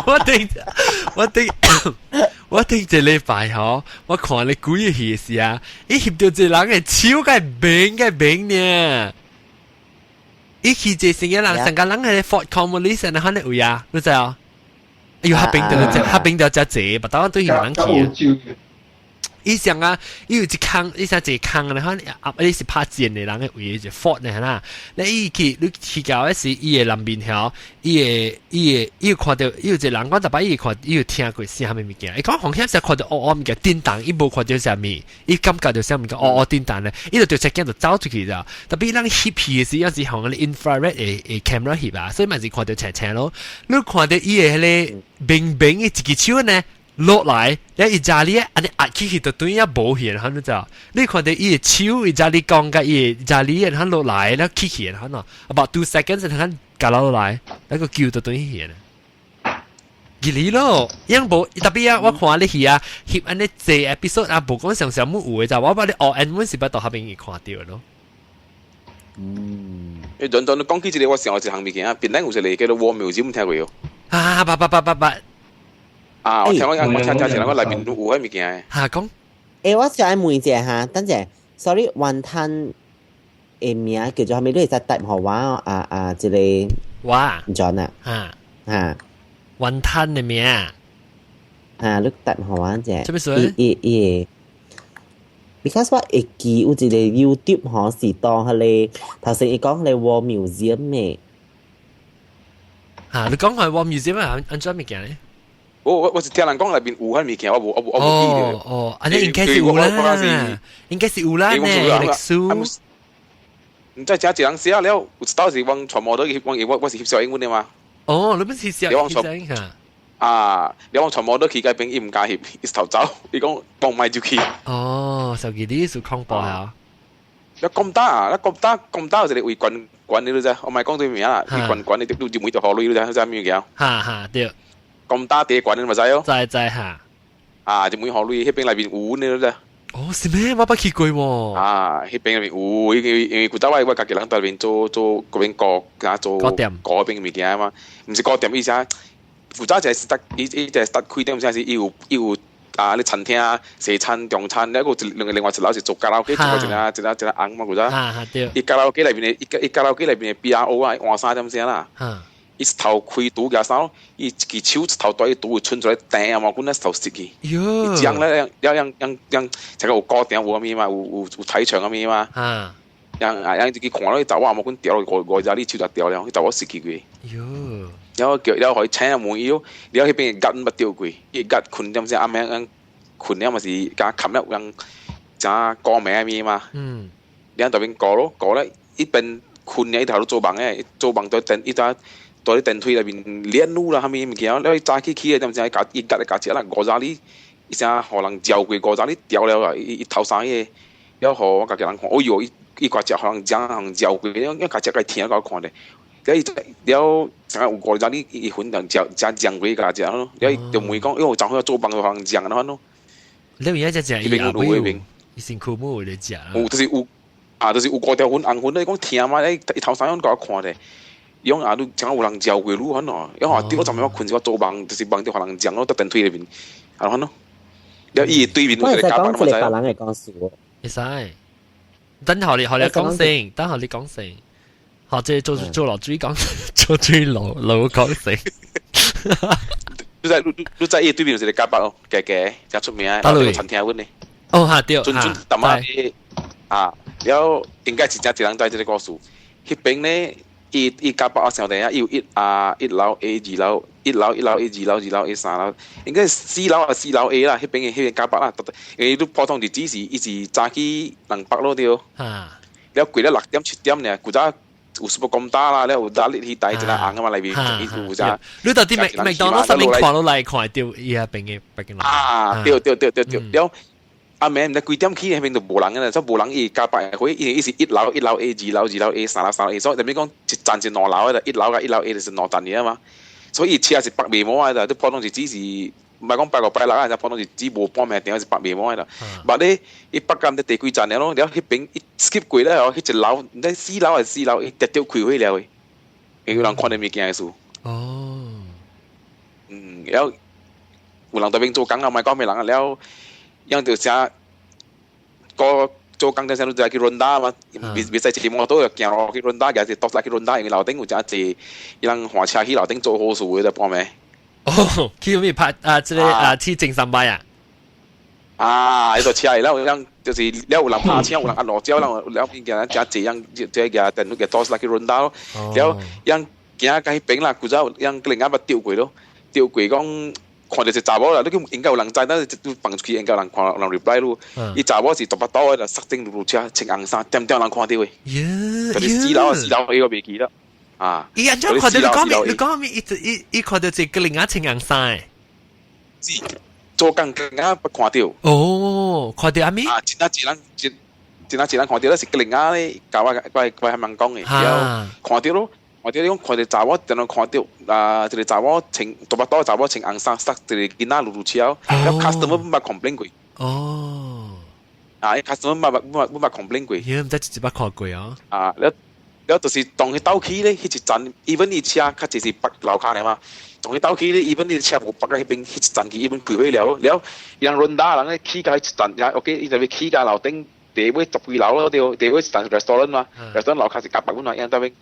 我頂一禮拜吼，我看你鬼個戲時啊，伊翕著一個人的手該明該明呢。伊去一個成個人，成個人係 Fort Cornwallis 那款的位啊，你知啊？哎喲，彼邊就彼邊就遮濟，別當對人去。伊想啊，伊有一空，伊想一個空，然後啊，伊是拍戰的人的位，就 fort 呢啦。你伊去，你去到的時，伊的南面曉，伊會伊會伊有看著，伊有一個人講，逐擺伊會看，伊有聽過啥物物件。伊講風險時看著烏烏物件叮當，伊無看著啥物，伊感覺著啥物件烏烏叮當咧，伊就著隻鏡就走出去了。特別人翕戲的時，有時用個 infrared 的 camera 翕啊，所以嘛是看著青青咯。你看著伊的彼個明明的一支手呢？落來，你伊家裡按呢壓起去就對啊無去，然後你知道？你看著伊的手，伊家裡講甲伊家裡，然後落來，然後起去，然後喏，about 2 seconds 然後夾落來，那個球就對去了。吉利咯，樣無特別啊！我看你戲啊，翕按呢濟 episode 啊，無講上上木有的就我把你哦，按阮是捌到彼邊去看著咯。嗯。誒，陣陣你講起這個，我想一項物件啊，檳城有一個叫做 War Museum，聽過喲？啊，捌捌捌捌捌。啊！我聽我我聽聽一人講內面有彼物件。嚇講，欸，我想問一下哈，等陣，sorry，雲吞的名叫做啥物？你會使答予我啊啊，這個我 John 啊，嚇嚇雲吞的名，嚇，你答予我者。啥物事？伊伊伊，because 我會記有一個 YouTube 吼是當彼個頭先伊講彼個 War Museum 的。嚇，你講係 War Museum 啊？按怎物件咧？我是聽人講內邊有彼物件，我無記得。哦哦，按呢應該是有啦，應該是有啦呢，歷史。毋知誠濟人寫了，有一道是往傳播倒去，我我是翕小英文的嘛。哦，你本是翕小英文啊！你往傳播倒去該邊，伊毋敢翕，伊頭走，伊講講莫入去。哦，手機你是恐怖啊！你咁大啊！你咁大咁大有一個位懸懸的你知？我莫講對名啦，伊懸懸的你入門就予鐳，你知？知物件？哈哈對。咁大地懸你嘛知哦？知知哈。啊！入門予鐳，彼邊內面有你知？哦，是咩？我捌去過喎。啊，彼邊內面有，因為古早我家己人在內面做做嗰邊顧，加做顧店顧彼邊物件嘛，毋是顧店意思啊。古早就係 start，伊伊就係 start 開店，啥是伊有伊有啊！你餐廳西餐、中餐，一個另另外一樓是做卡拉 OK，做一個一個一個紅嘛，古早。伊卡拉 OK 內面的，伊伊卡拉 OK 內面的 PRO 啊，換衫點聲啦。伊頭開櫥舉衫，伊一支手一頭大，伊櫥會伸出來彈啊嘛，阮那頭濕去。喲。伊講咧，了樣樣樣，這個有高點有啥物嘛，有有有菜場啥物嘛。樣啊樣就去看落去查某毛棍掉落五五十里手就掉了，彼查某死去過。喲。然後叫了予伊請問伊，了彼邊鴨毋捌釣過，伊鴨睏點聲暗暝樣睏了嘛是敢冚了樣誠高明物嘛。了佇邊顧咯，顧咧一邊睏了伊頭做夢的，做夢佇電伊在佇咧電梯內面練舞啦，啥物物件，了伊早起起來點聲伊伊鴨咧共食啦，五十里伊聲予人嚼過五十里掉了啊，伊伊頭生彼個，了予我家己人看，哦喲，伊伊共食予人食人嚼過，了了共食共聽共看咧。了伊了成有五十里伊粉人嚼食醬過共食咯，了伊就問講，喲，昨昏做夢予人醬按怎咯？你而家只食伊後尾伊辛苦無咧食。有就是有啊，就是有五條粉紅粉，你講聽嘛？伊伊頭三樣共我看咧。伊講啊，你怎有人嚼過你款哦？伊講對我昨暝我睏時我做夢，就是夢著予人醬咯，佇電梯內面，按怎咯？了伊對面有一個講一個別人的故事。會使，等予你予你講先，等予你講先，或者做做落水講，做水老老講先。你在你你在伊對面有一個咖啡哦，加加誠出名，個餐廳阮呢。哦，哈對，準準淡仔啊，了應該是誠濟人知這個故事。彼邊呢，伊伊咖啡我想著啊，伊有一啊一樓 A 二樓，一樓一樓 A 二樓二樓 A 三樓，應該是四樓啊四樓 A 啦，彼邊的彼邊咖啡啦，因為你普通日子是伊是早起200咯對。了過了6點7點呢，古早有什麼咁大啦，了有打力去帶一個紅啊嘛內面，伊有只。你到底麥麥當勞上面看落來看到伊遐邊的北京啊，對對對對對，了。阿暝毋知幾點起，彼邊就無人啊，所以無人伊加百回，因為伊是一樓一樓 A，二樓二樓 A，三樓三樓 A，所以就變講一層是兩樓的，一樓佮一樓 A 就是兩層爾嘛。所以伊車是北面無的啦，你普通是只是毋係講拜五拜六啊，普通是只無半暝定是北面無的啦。捌咧伊北間伫第幾層了咯？了彼邊伊 skip 過了哦，彼一樓毋知四樓還是四樓，伊直接開火了的，因為有人看著物件的事。哦。嗯，了有人佇邊做工啊，毋係講咩人啊，了樣就寫。個做工陣時，你就去 ronda 嘛，袂袂使騎摩托行路去 ronda，抑是倒來去 ronda，因為樓頂有誠濟，伊人換車去樓頂做好事的，半暝。哦，去咩拍啊？這個啊，去正三擺啊？啊，彼個車了，有就是了有人拍車，有人壓路蕉，了了變件誠濟樣，這個電個倒來去 ronda 咯，了樣行到彼邊啦，古早樣另外捌釣過咯，釣過講。看著一查某啦，你叫應該有人知，但是你放出去應該有人看，有人 reply 咯。伊查某是大腹肚的，塞進轆車，穿紅衫，點點人看著的。就是四樓啊，四樓，伊我袂記啦。啊！伊按怎看著？你講咩？你講咩？伊伊伊看著一個另外穿紅衫。是做工更加不看著。哦，看著阿咪？啊，真啊，一人真真啊，一人看著咧是個另外咧，共我我我還蠻講的，了看著咯。我哋講看著查某，定定看著啊，一個查某穿大腹肚查某穿紅衫，塞一個囡仔轆轆車，了 customer 毋捌 complain 過。哦。啊，customer 毋捌毋捌毋捌 complain 過。伊毋知一捌看過哦。啊，了了就是當佢兜起咧，彼一層，even 你車較濟是泊樓跤爾嘛，當佢兜起咧，even 你車無泊喺彼邊，彼一層去 even 開火了，了伊人 ronda 人咧起到彼一層，然後 OK，伊就欲起到樓頂，第尾十幾樓咯，對，第尾一層 restaurant 嘛，restaurant 樓跤是夾白本嘛，伊人當邊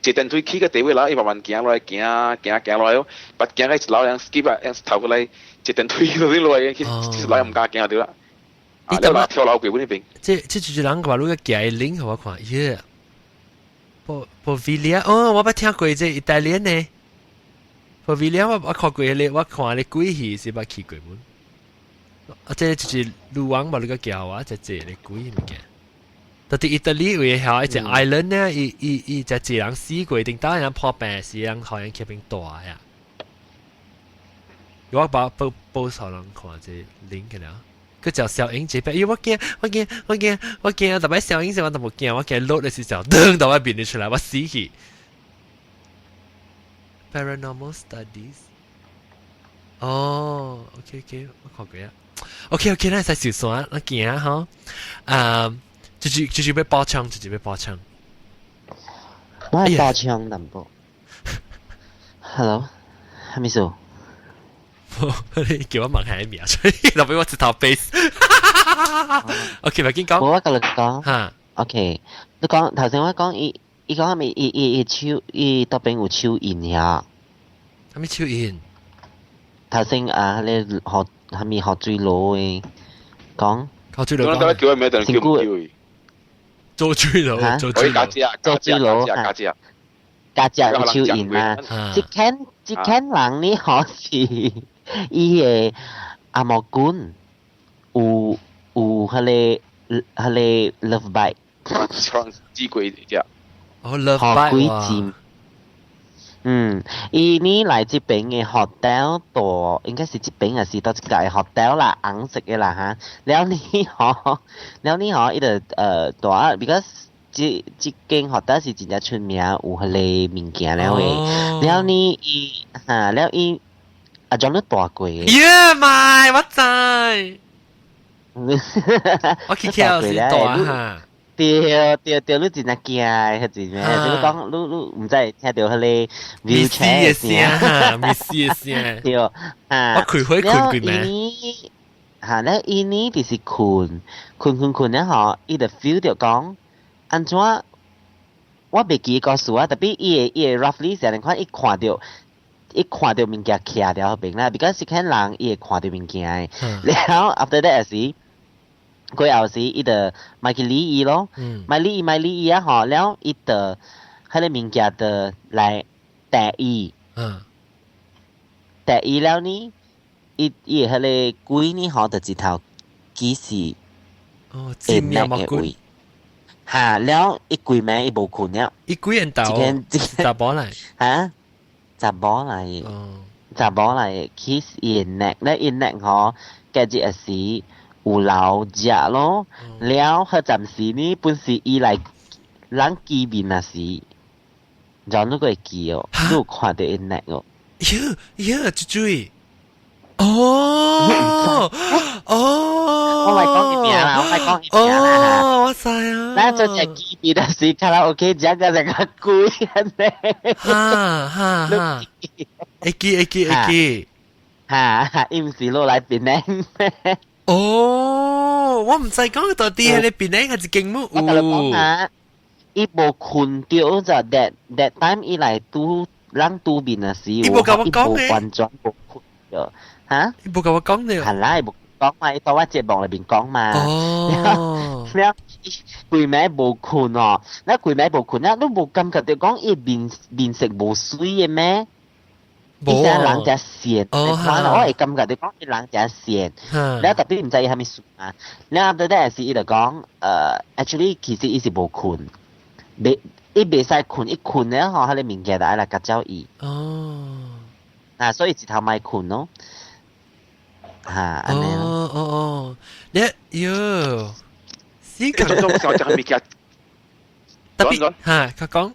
坐電梯起到第尾樓，伊慢慢行落來，行行行落來哦，捌行到一樓人 skip 啊，人頭過來坐電梯落來，彼一樓毋敢行對啦。啊，了跳樓過阮彼邊。這就是人話你個寄 link 予我看，耶！Poveglia，哦，我捌聽過這意大利呢。Poveglia 我看過咧，我看咧鬼戲是捌去過無？啊，這就是女王把你個叫我，這個鬼物件。到底意大利有遐一隻 island 呢？伊伊伊隻一人死過，頂當人破病時，人好像去邊大呀。我把報報數人看這 link 了。佢就小英這邊，咦！我驚，我驚，我驚，我驚，特別小英時我都無驚，我驚落的時候，噔到我面就出來，我死去。Paranormal Studies。哦，OK OK，我看過啊。OK OK，咱使上山，咱行吼。啊，就是欲補充，就是欲補充。我係補充淡薄。Hello，係咪數？你叫我問下名出嚟，特別我一頭 base。OK，咪緊講。我甲你講。嚇。 OK，你講頭先我講伊，伊講係咪伊伊伊手伊倒邊有手印呀？係咪手印？頭先啊，你學係咪學水路的講？學水路講。叫咩名？叫唔叫？做水路，做水路。做水路。家姐，家姐有手印啊！這間人呢，可是伊的阿毛官有彼個 love bite。創只鬼只。哦，love bite 哇！嗯，伊呢來這邊的 hotel 大，應該是這邊還是佗一個 hotel 啦，紅色的啦哈。了呢吼，了呢吼，伊就大，because 這間 hotel 是真正出名，有彼個物件了的。了呢伊哈，了伊啊，裝你大過。耶咪，我知。我去跳是大哈。對對對，你真正驚，彼真咩？就是講你你毋知聽著彼個 wheelchair 的聲哈，咪死的聲。對啊，我開會睏過咩？哈，了伊呢就是睏睏睏睏了吼，伊就 feel 著講，按怎我袂記故事啊，特別伊會 roughly 是按呢款，伊看著物件徛佇彼邊啦，because 是看人伊會看著物件的，了 after that 時。過後時，伊就莫去理伊咯，莫理伊，莫理伊啊吼，了伊就彼個物件就來掟伊，掟伊了呢，伊伊彼個鬼呢吼，就一頭幾時哦，會命的位，哈，了伊規暝伊無睏了，伊幾人鬥？一間查某來，哈，查某來，查某來，kiss 伊 neck，咧伊 neck 吼，隔日時。有老食咯，了彼陣時呢，本是伊來人見面那時，然後你閣會記哦，你有看著伊 neck 哦。喲喲，豬豬，哦哦，我咪講伊名啦，我咪講伊名啦。哦，我知啊。咱做隻見面那時卡拉 OK 食個食較貴按呢。哈哈哈，會記會記會記。哈，伊毋是落來檳城。哦，我毋知講到底係你檳城還是金木？我共你講啊，伊無睏著就 that time 伊來拄人拄面的時，伊無共我講的，完全無睏著，哈？伊無共我講的。係啦，伊無講嘛，伊佇我節目內面講嘛。哦。了，規暝無睏哦，那規暝無睏啊，你無感覺著講伊面面色無媠的咩？伊啥人誠善，我會感覺著講伊人誠善，了特別毋知伊啥物事嘛。了後底是伊就講，actually 其實伊是無睏，袂伊袂使睏，伊睏了吼，彼個物件就愛來共走伊。哦。啊，所以一頭莫睏咯。哈，按呢。哦哦哦，你喲，死個我想講物件，特別哈，佢講，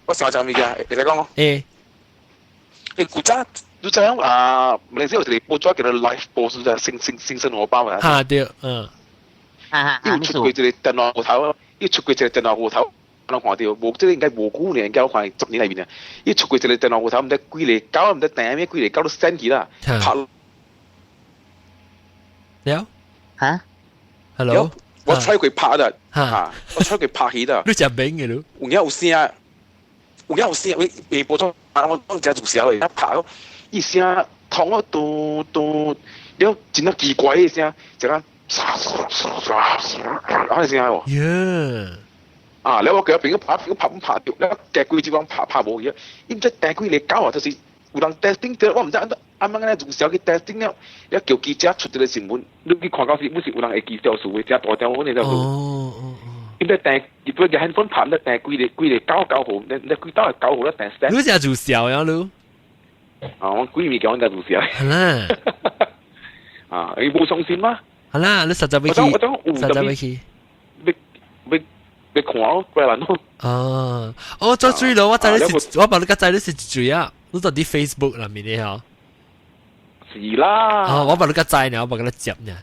我想講物件，會使講哦。欸。欸，古早你知影啊？馬來西亞有一個報紙叫做 Life Post，是新新新生活報嘛？哈對，嗯。哈哈，伊有出過一個電話戶頭，伊出過一個電話戶頭。我看著，無這個應該無久年，應該我看10年內面啊。伊出過一個電話戶頭，毋知幾个狗，毋知訂咩幾個狗都 send 去啦，拍了嚇，Hello，我揣佢拍啦，嚇，我揣佢拍起啦。你食餅嘅咯？有影有聲，有影有聲，未未播出，我當食做聲嘅，一拍咯，伊聲通我嘟嘟，了真係奇怪嘅聲，一個啊聲喎。耶！啊！了我叫朋友拍，朋友拍唔拍著，了夾幾隻講拍拍無去，伊毋知訂幾个狗啊，就是有人 testing 著，我毋知按怎按怎按呢自小去 testing 了，了叫記者出一個新聞，你去看到是，不是有人會記消息的，真大條我呢條。哦哦哦。伊毋知訂，伊本個 handphone 拍，毋知訂幾个幾个狗狗號，你你幾兜係狗號咧訂 send。你食自小呀你？啊！我幾物件我食自小。係啦。啊！你無相信嗎？係啦，你實在未去，實在未去。欲欲看我過來咯。啊！我做水咯，我知你是，我把你個知你是水啊，你到啲 Facebook 內面的嗬。是啦。啊！我把你個知呢，我把佢接呢。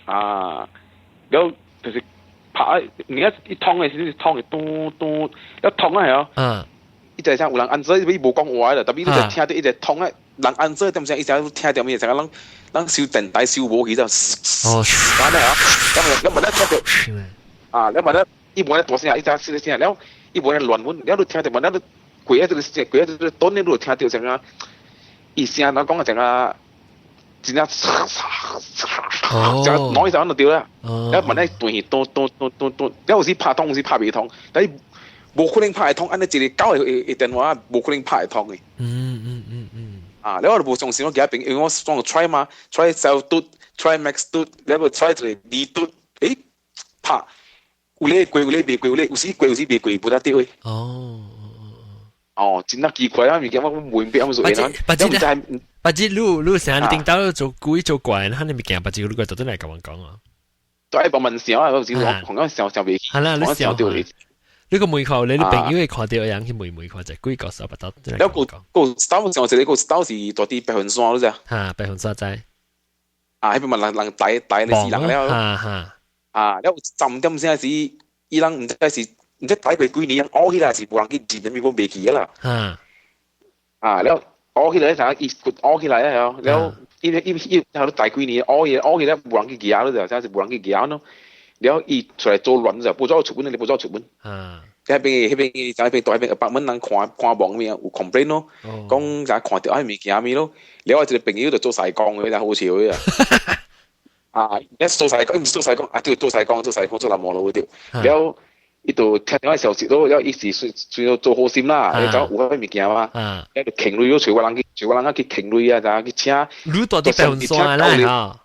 啊！有就是拍，你一一通的時，通的嘟嘟，一通啊係哦。嗯。一隻聲有人按這，伊無講話啦，特別你就聽著一直通啊，人按這點聲，一聲聽著咩？成個人人收電台收無去就。哦。咁啊，咁咁問得聽著。啊！你問得伊無咧大聲，伊只細聲了，伊無咧亂阮，了你聽著問得你過一個聲，過一個短你就聽著成啊，伊聲人講啊成啊，真正成攞一陣就對啦。了問咧斷去斷斷斷斷斷，了有時拍通，有時拍袂通，但是無可能拍會通，按呢一个狗的的電話無可能拍會通的。啊！了我就無相信我其他朋友，因為我雙 try 嘛，try 小嘟，try max 嘟，了個 try 一個二嘟，欸拍。有咧過，有咧袂過，有咧有時過，有時袂過，無得對。哦哦，真係奇怪啊！物件我袂明白，我做嘢啦。不知不知，你你成日頂到做故意做怪，肯定物件，不知你個就真嚟咁樣講啊。都愛幫問想啊，有時我同講想想袂起。係啦，你想對你。你個門口，你你朋友會看到人去問門口就幾個手不得。了個個 style 上一個 style 是大啲白雲山，你知啊？嚇，白雲山知。啊，彼邊嘛人人帶帶你死人了。嚇嚇。啊！了站點聲是，伊人毋知是毋知待過幾年，拗起來是無人去認，因為我袂記啦。啊！了拗起來，啥伊拗起來啊！了伊伊伊，他都待幾年，拗起拗起來無人去舉咯，就啥是無人去舉咯。了伊出來做亂就，不走出門，你不走出門。彼邊彼邊在彼邊大邊百蚊人看看網面有 complain 咯，講啥看著彼物件物咯。了我一個朋友就做西工的，好笑的。啊！一做西工，毋是做西工，啊對，做西工，做西工，做南無路對。了，伊就聽到消息咯，了伊是算算做好心啦，伊講有彼物件嘛，了就傾鐳，揣我人去，揣我人去傾鐳啊，就去請。你住佇白雲山啦，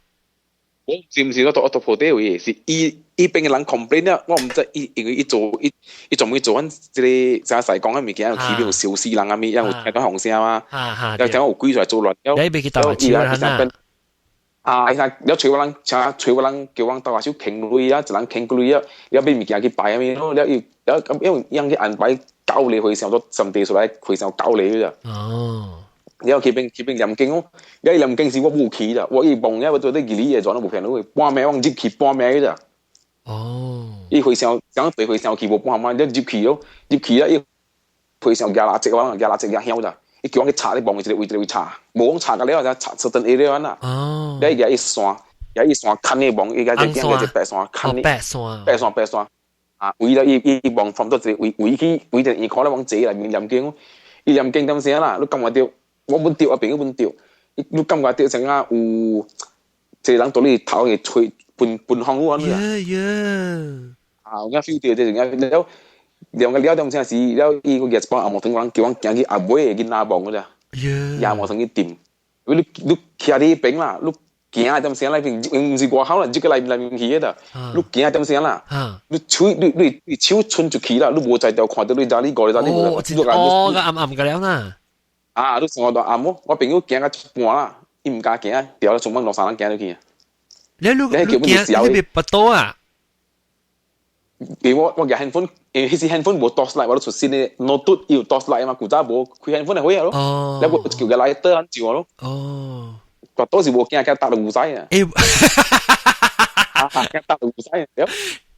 我是毋是我住鋪底位？是伊伊邊的人 complain 了，我毋知伊因為伊做伊伊專門做阮這個啥西工的物件，有起有燒死人啊物，有聽到風聲嘛，了聽講有鬼出來作亂，了你欲去鬥下手啦。啊！伊若了揣我人，請揣我人叫阮鬥下手傾鐳啊，一人傾鐳啊，了買物件去拜啊物咯，了伊了因為伊人去安排九個和尚都上地出來和尚九個咋。哦。了去邊去邊念經哦，了伊念經時我無去啦，我伊望了我做啲義理的全都無騙你，半暝我入去半暝咋。哦。伊和尚講對和尚去無半暝，了入去咯，入去啊伊和尚舉蠟燭，我舉蠟燭舉香咋。伊叫我去查，你望一個位一個位查，無講查到了，就查出陣下了安啦。哦。了伊舉一線，舉一線牽你望，伊舉一舉一白線牽你。白線。白線白線。啊，圍了伊伊望放到一個位圍去圍一個伊看咧往坐內面念經，伊念經點聲啦？你感覺著，我本著啊，朋友本著，你感覺著像啊有一個人佇你頭去吹噴噴風雨按呢啦。啊，有影 feel 著，這是影了。兩個了點聲是了，伊個舉一幫紅毛糖，人叫阮行去阿尾的囡仔墓嗰只，野毛糖去掂。你你徛佇彼邊啦，你行點聲內面，毋是外口啦，入個內內面去的啦。你行點聲啦，你手你你你手伸出去啦，你無在條看著你哪裡過，哪裡過。哦，個暗暗個了啦。啊，你生活都暗哦。我朋友行到一半啦，伊毋敢行，掉了上班落三人行入去。你你你行你別跋倒啊？因為我我舉 handphone，因為彼時 handphone 無 torchlight，我都出新的 note 有 torchlight 嘛，古早無開 handphone 就火咯。哦。了我叫個 lighter 按照咯。哦。我當時無驚，驚搭到牛仔啊！欸，啊，驚搭到牛仔，了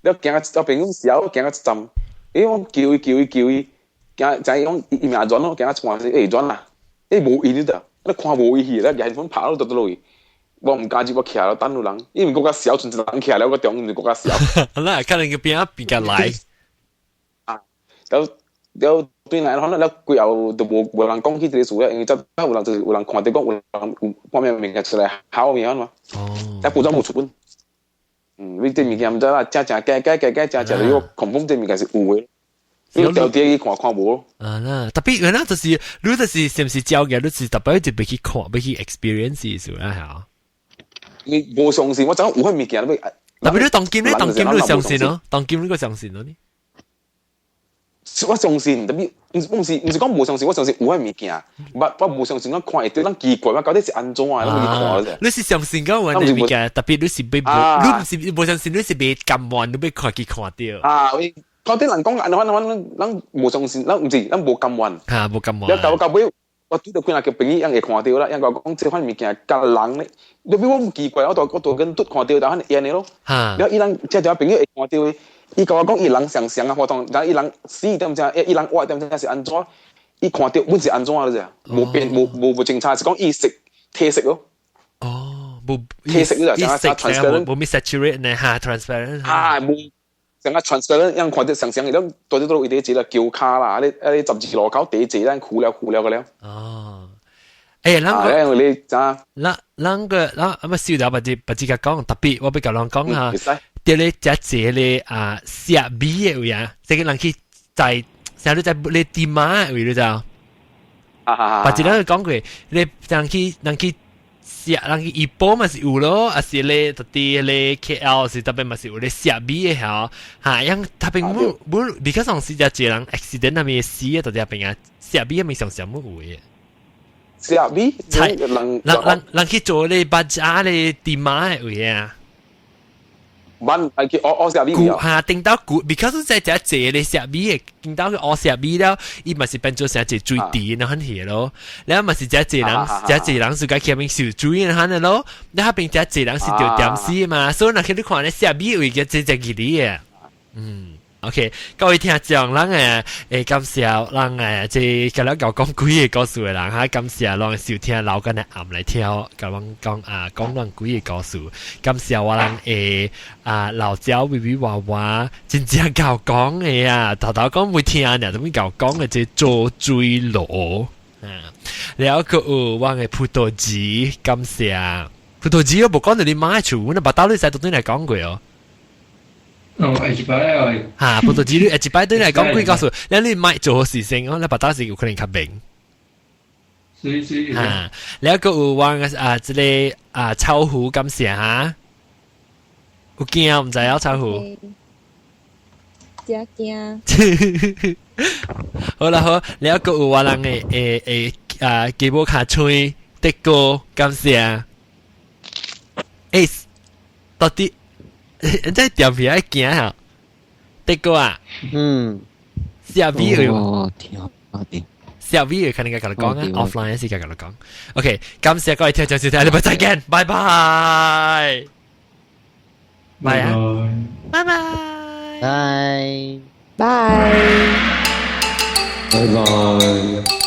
了行到我朋友時候行到一站，我叫伊叫伊叫伊，驚就係講伊名轉咯，驚看是轉啦，無伊你得，你看無伊去，你眼風拍到倒落去。我毋敢入，我徛了等有人，因為閣較小，剩一人徛了，我中間就閣較小。那可能個邊比較來。啊，了了對來可能了過後就無人講起這個事了，因為早有人就是有人看到講有人有半暝物件出來吼物嘛。哦。但古裝無出本。你這物件毋知啦，正正假假假假正正，你恐怖這物件是有的。你調啲去看看無。啊啦，特別原來就是你就是是毋是教嘅，你是特別就欲去看，欲去 experience 是啦嚇。你無相信，我知影有彼物件，你特別你當今你當今你相信咯，當今你個相信咯呢？我相信，特別毋是講無相信，我相信有彼物件，我無相信，我看會到咱奇怪，我到底是按怎啊？咱去看者。你是相信講有彼物件，特別你是欲無，你毋是無相信，你是欲甘願，你欲看去看著。啊，到底人講按怎按怎，咱無相信，咱毋是，咱無甘願。嚇，無甘願。了到尾，我拄著幾若個朋友，人會看著啦，人共我講這款物件佮人咧，你比我奇怪，我跟拄看著，但係煙的咯。了伊人這條朋友會看著的，伊共我講伊人上上啊活動，然後伊人死點知，伊人活點知是按怎？伊看著阮是按怎了啫？無變無清楚，是講伊色體色咯。哦，無體色你就成個 transparent，無咩 saturate 呢？嚇，transparent。啊，無。成個 transparent，樣看著上上，伊攏到底都為佇一個橋跤啦，你啊你十字路口第一坐，咱苦了苦了個了。哦，咱個你知？咱個咱啊，麼小條別只別只個講，特別我欲共人講哈，佇咧遮坐咧啊，食米的位啊，這個人去在，成日在咧地馬的位，你知？啊啊別只人講過，你人去。食人去怡保嘛是有咯，啊是咧特啲咧 KL 是特別嘛是有咧食米的嚇，嚇，樣特別冇冇，比較上是只一人 accident 那邊死的，特別邊啊食米咪上上冇有的。食米，人去做咧巴扎咧地馬的位啊。阮愛去學學食米啊！嚇，頂到古，because 在遮坐咧食米的，頂到去學食米了，伊嘛是變做成一個水池那款去咯。了嘛是遮濟人，遮濟人是該去邊受水那款的咯。了彼邊遮濟人是著點死嘛，所以若去你看咧食米位個這隻距離的。OK，各位聽眾，咱誒感謝咱這今日𠢕講幾个故事的人哈，感謝咱收聽老干的暗來聽，共阮講啊講咱幾个故事，感謝我人啊老焦微微娃娃真正𠢕講的啊，頭頭講袂聽爾，怎麼𠢕講的這做水螺啊，了閣有我的葡萄籽，感謝葡萄籽，我無講著你媽厝，阮巴肚你使對來講過哦。哦，下一擺哦。嚇，葡萄籽你下一擺對來講幾告訴，你莫做好事情哦，你巴肚是有可能較明。是是。嚇，了閣有我啊，這個啊臭虎感謝哈，有驚毋知影臭虎？真驚。好啦好，了閣有我人的誒誒啊，雞母卡吹的哥感謝。到底？人在調皮愛驚哈，的哥啊，小 V 哦，聽啊啲，小 V 可能該共你講啊，offline 時間共你講。OK，感謝各位聽眾收聽，禮拜再見，拜拜，拜啊，拜拜，拜拜，拜拜。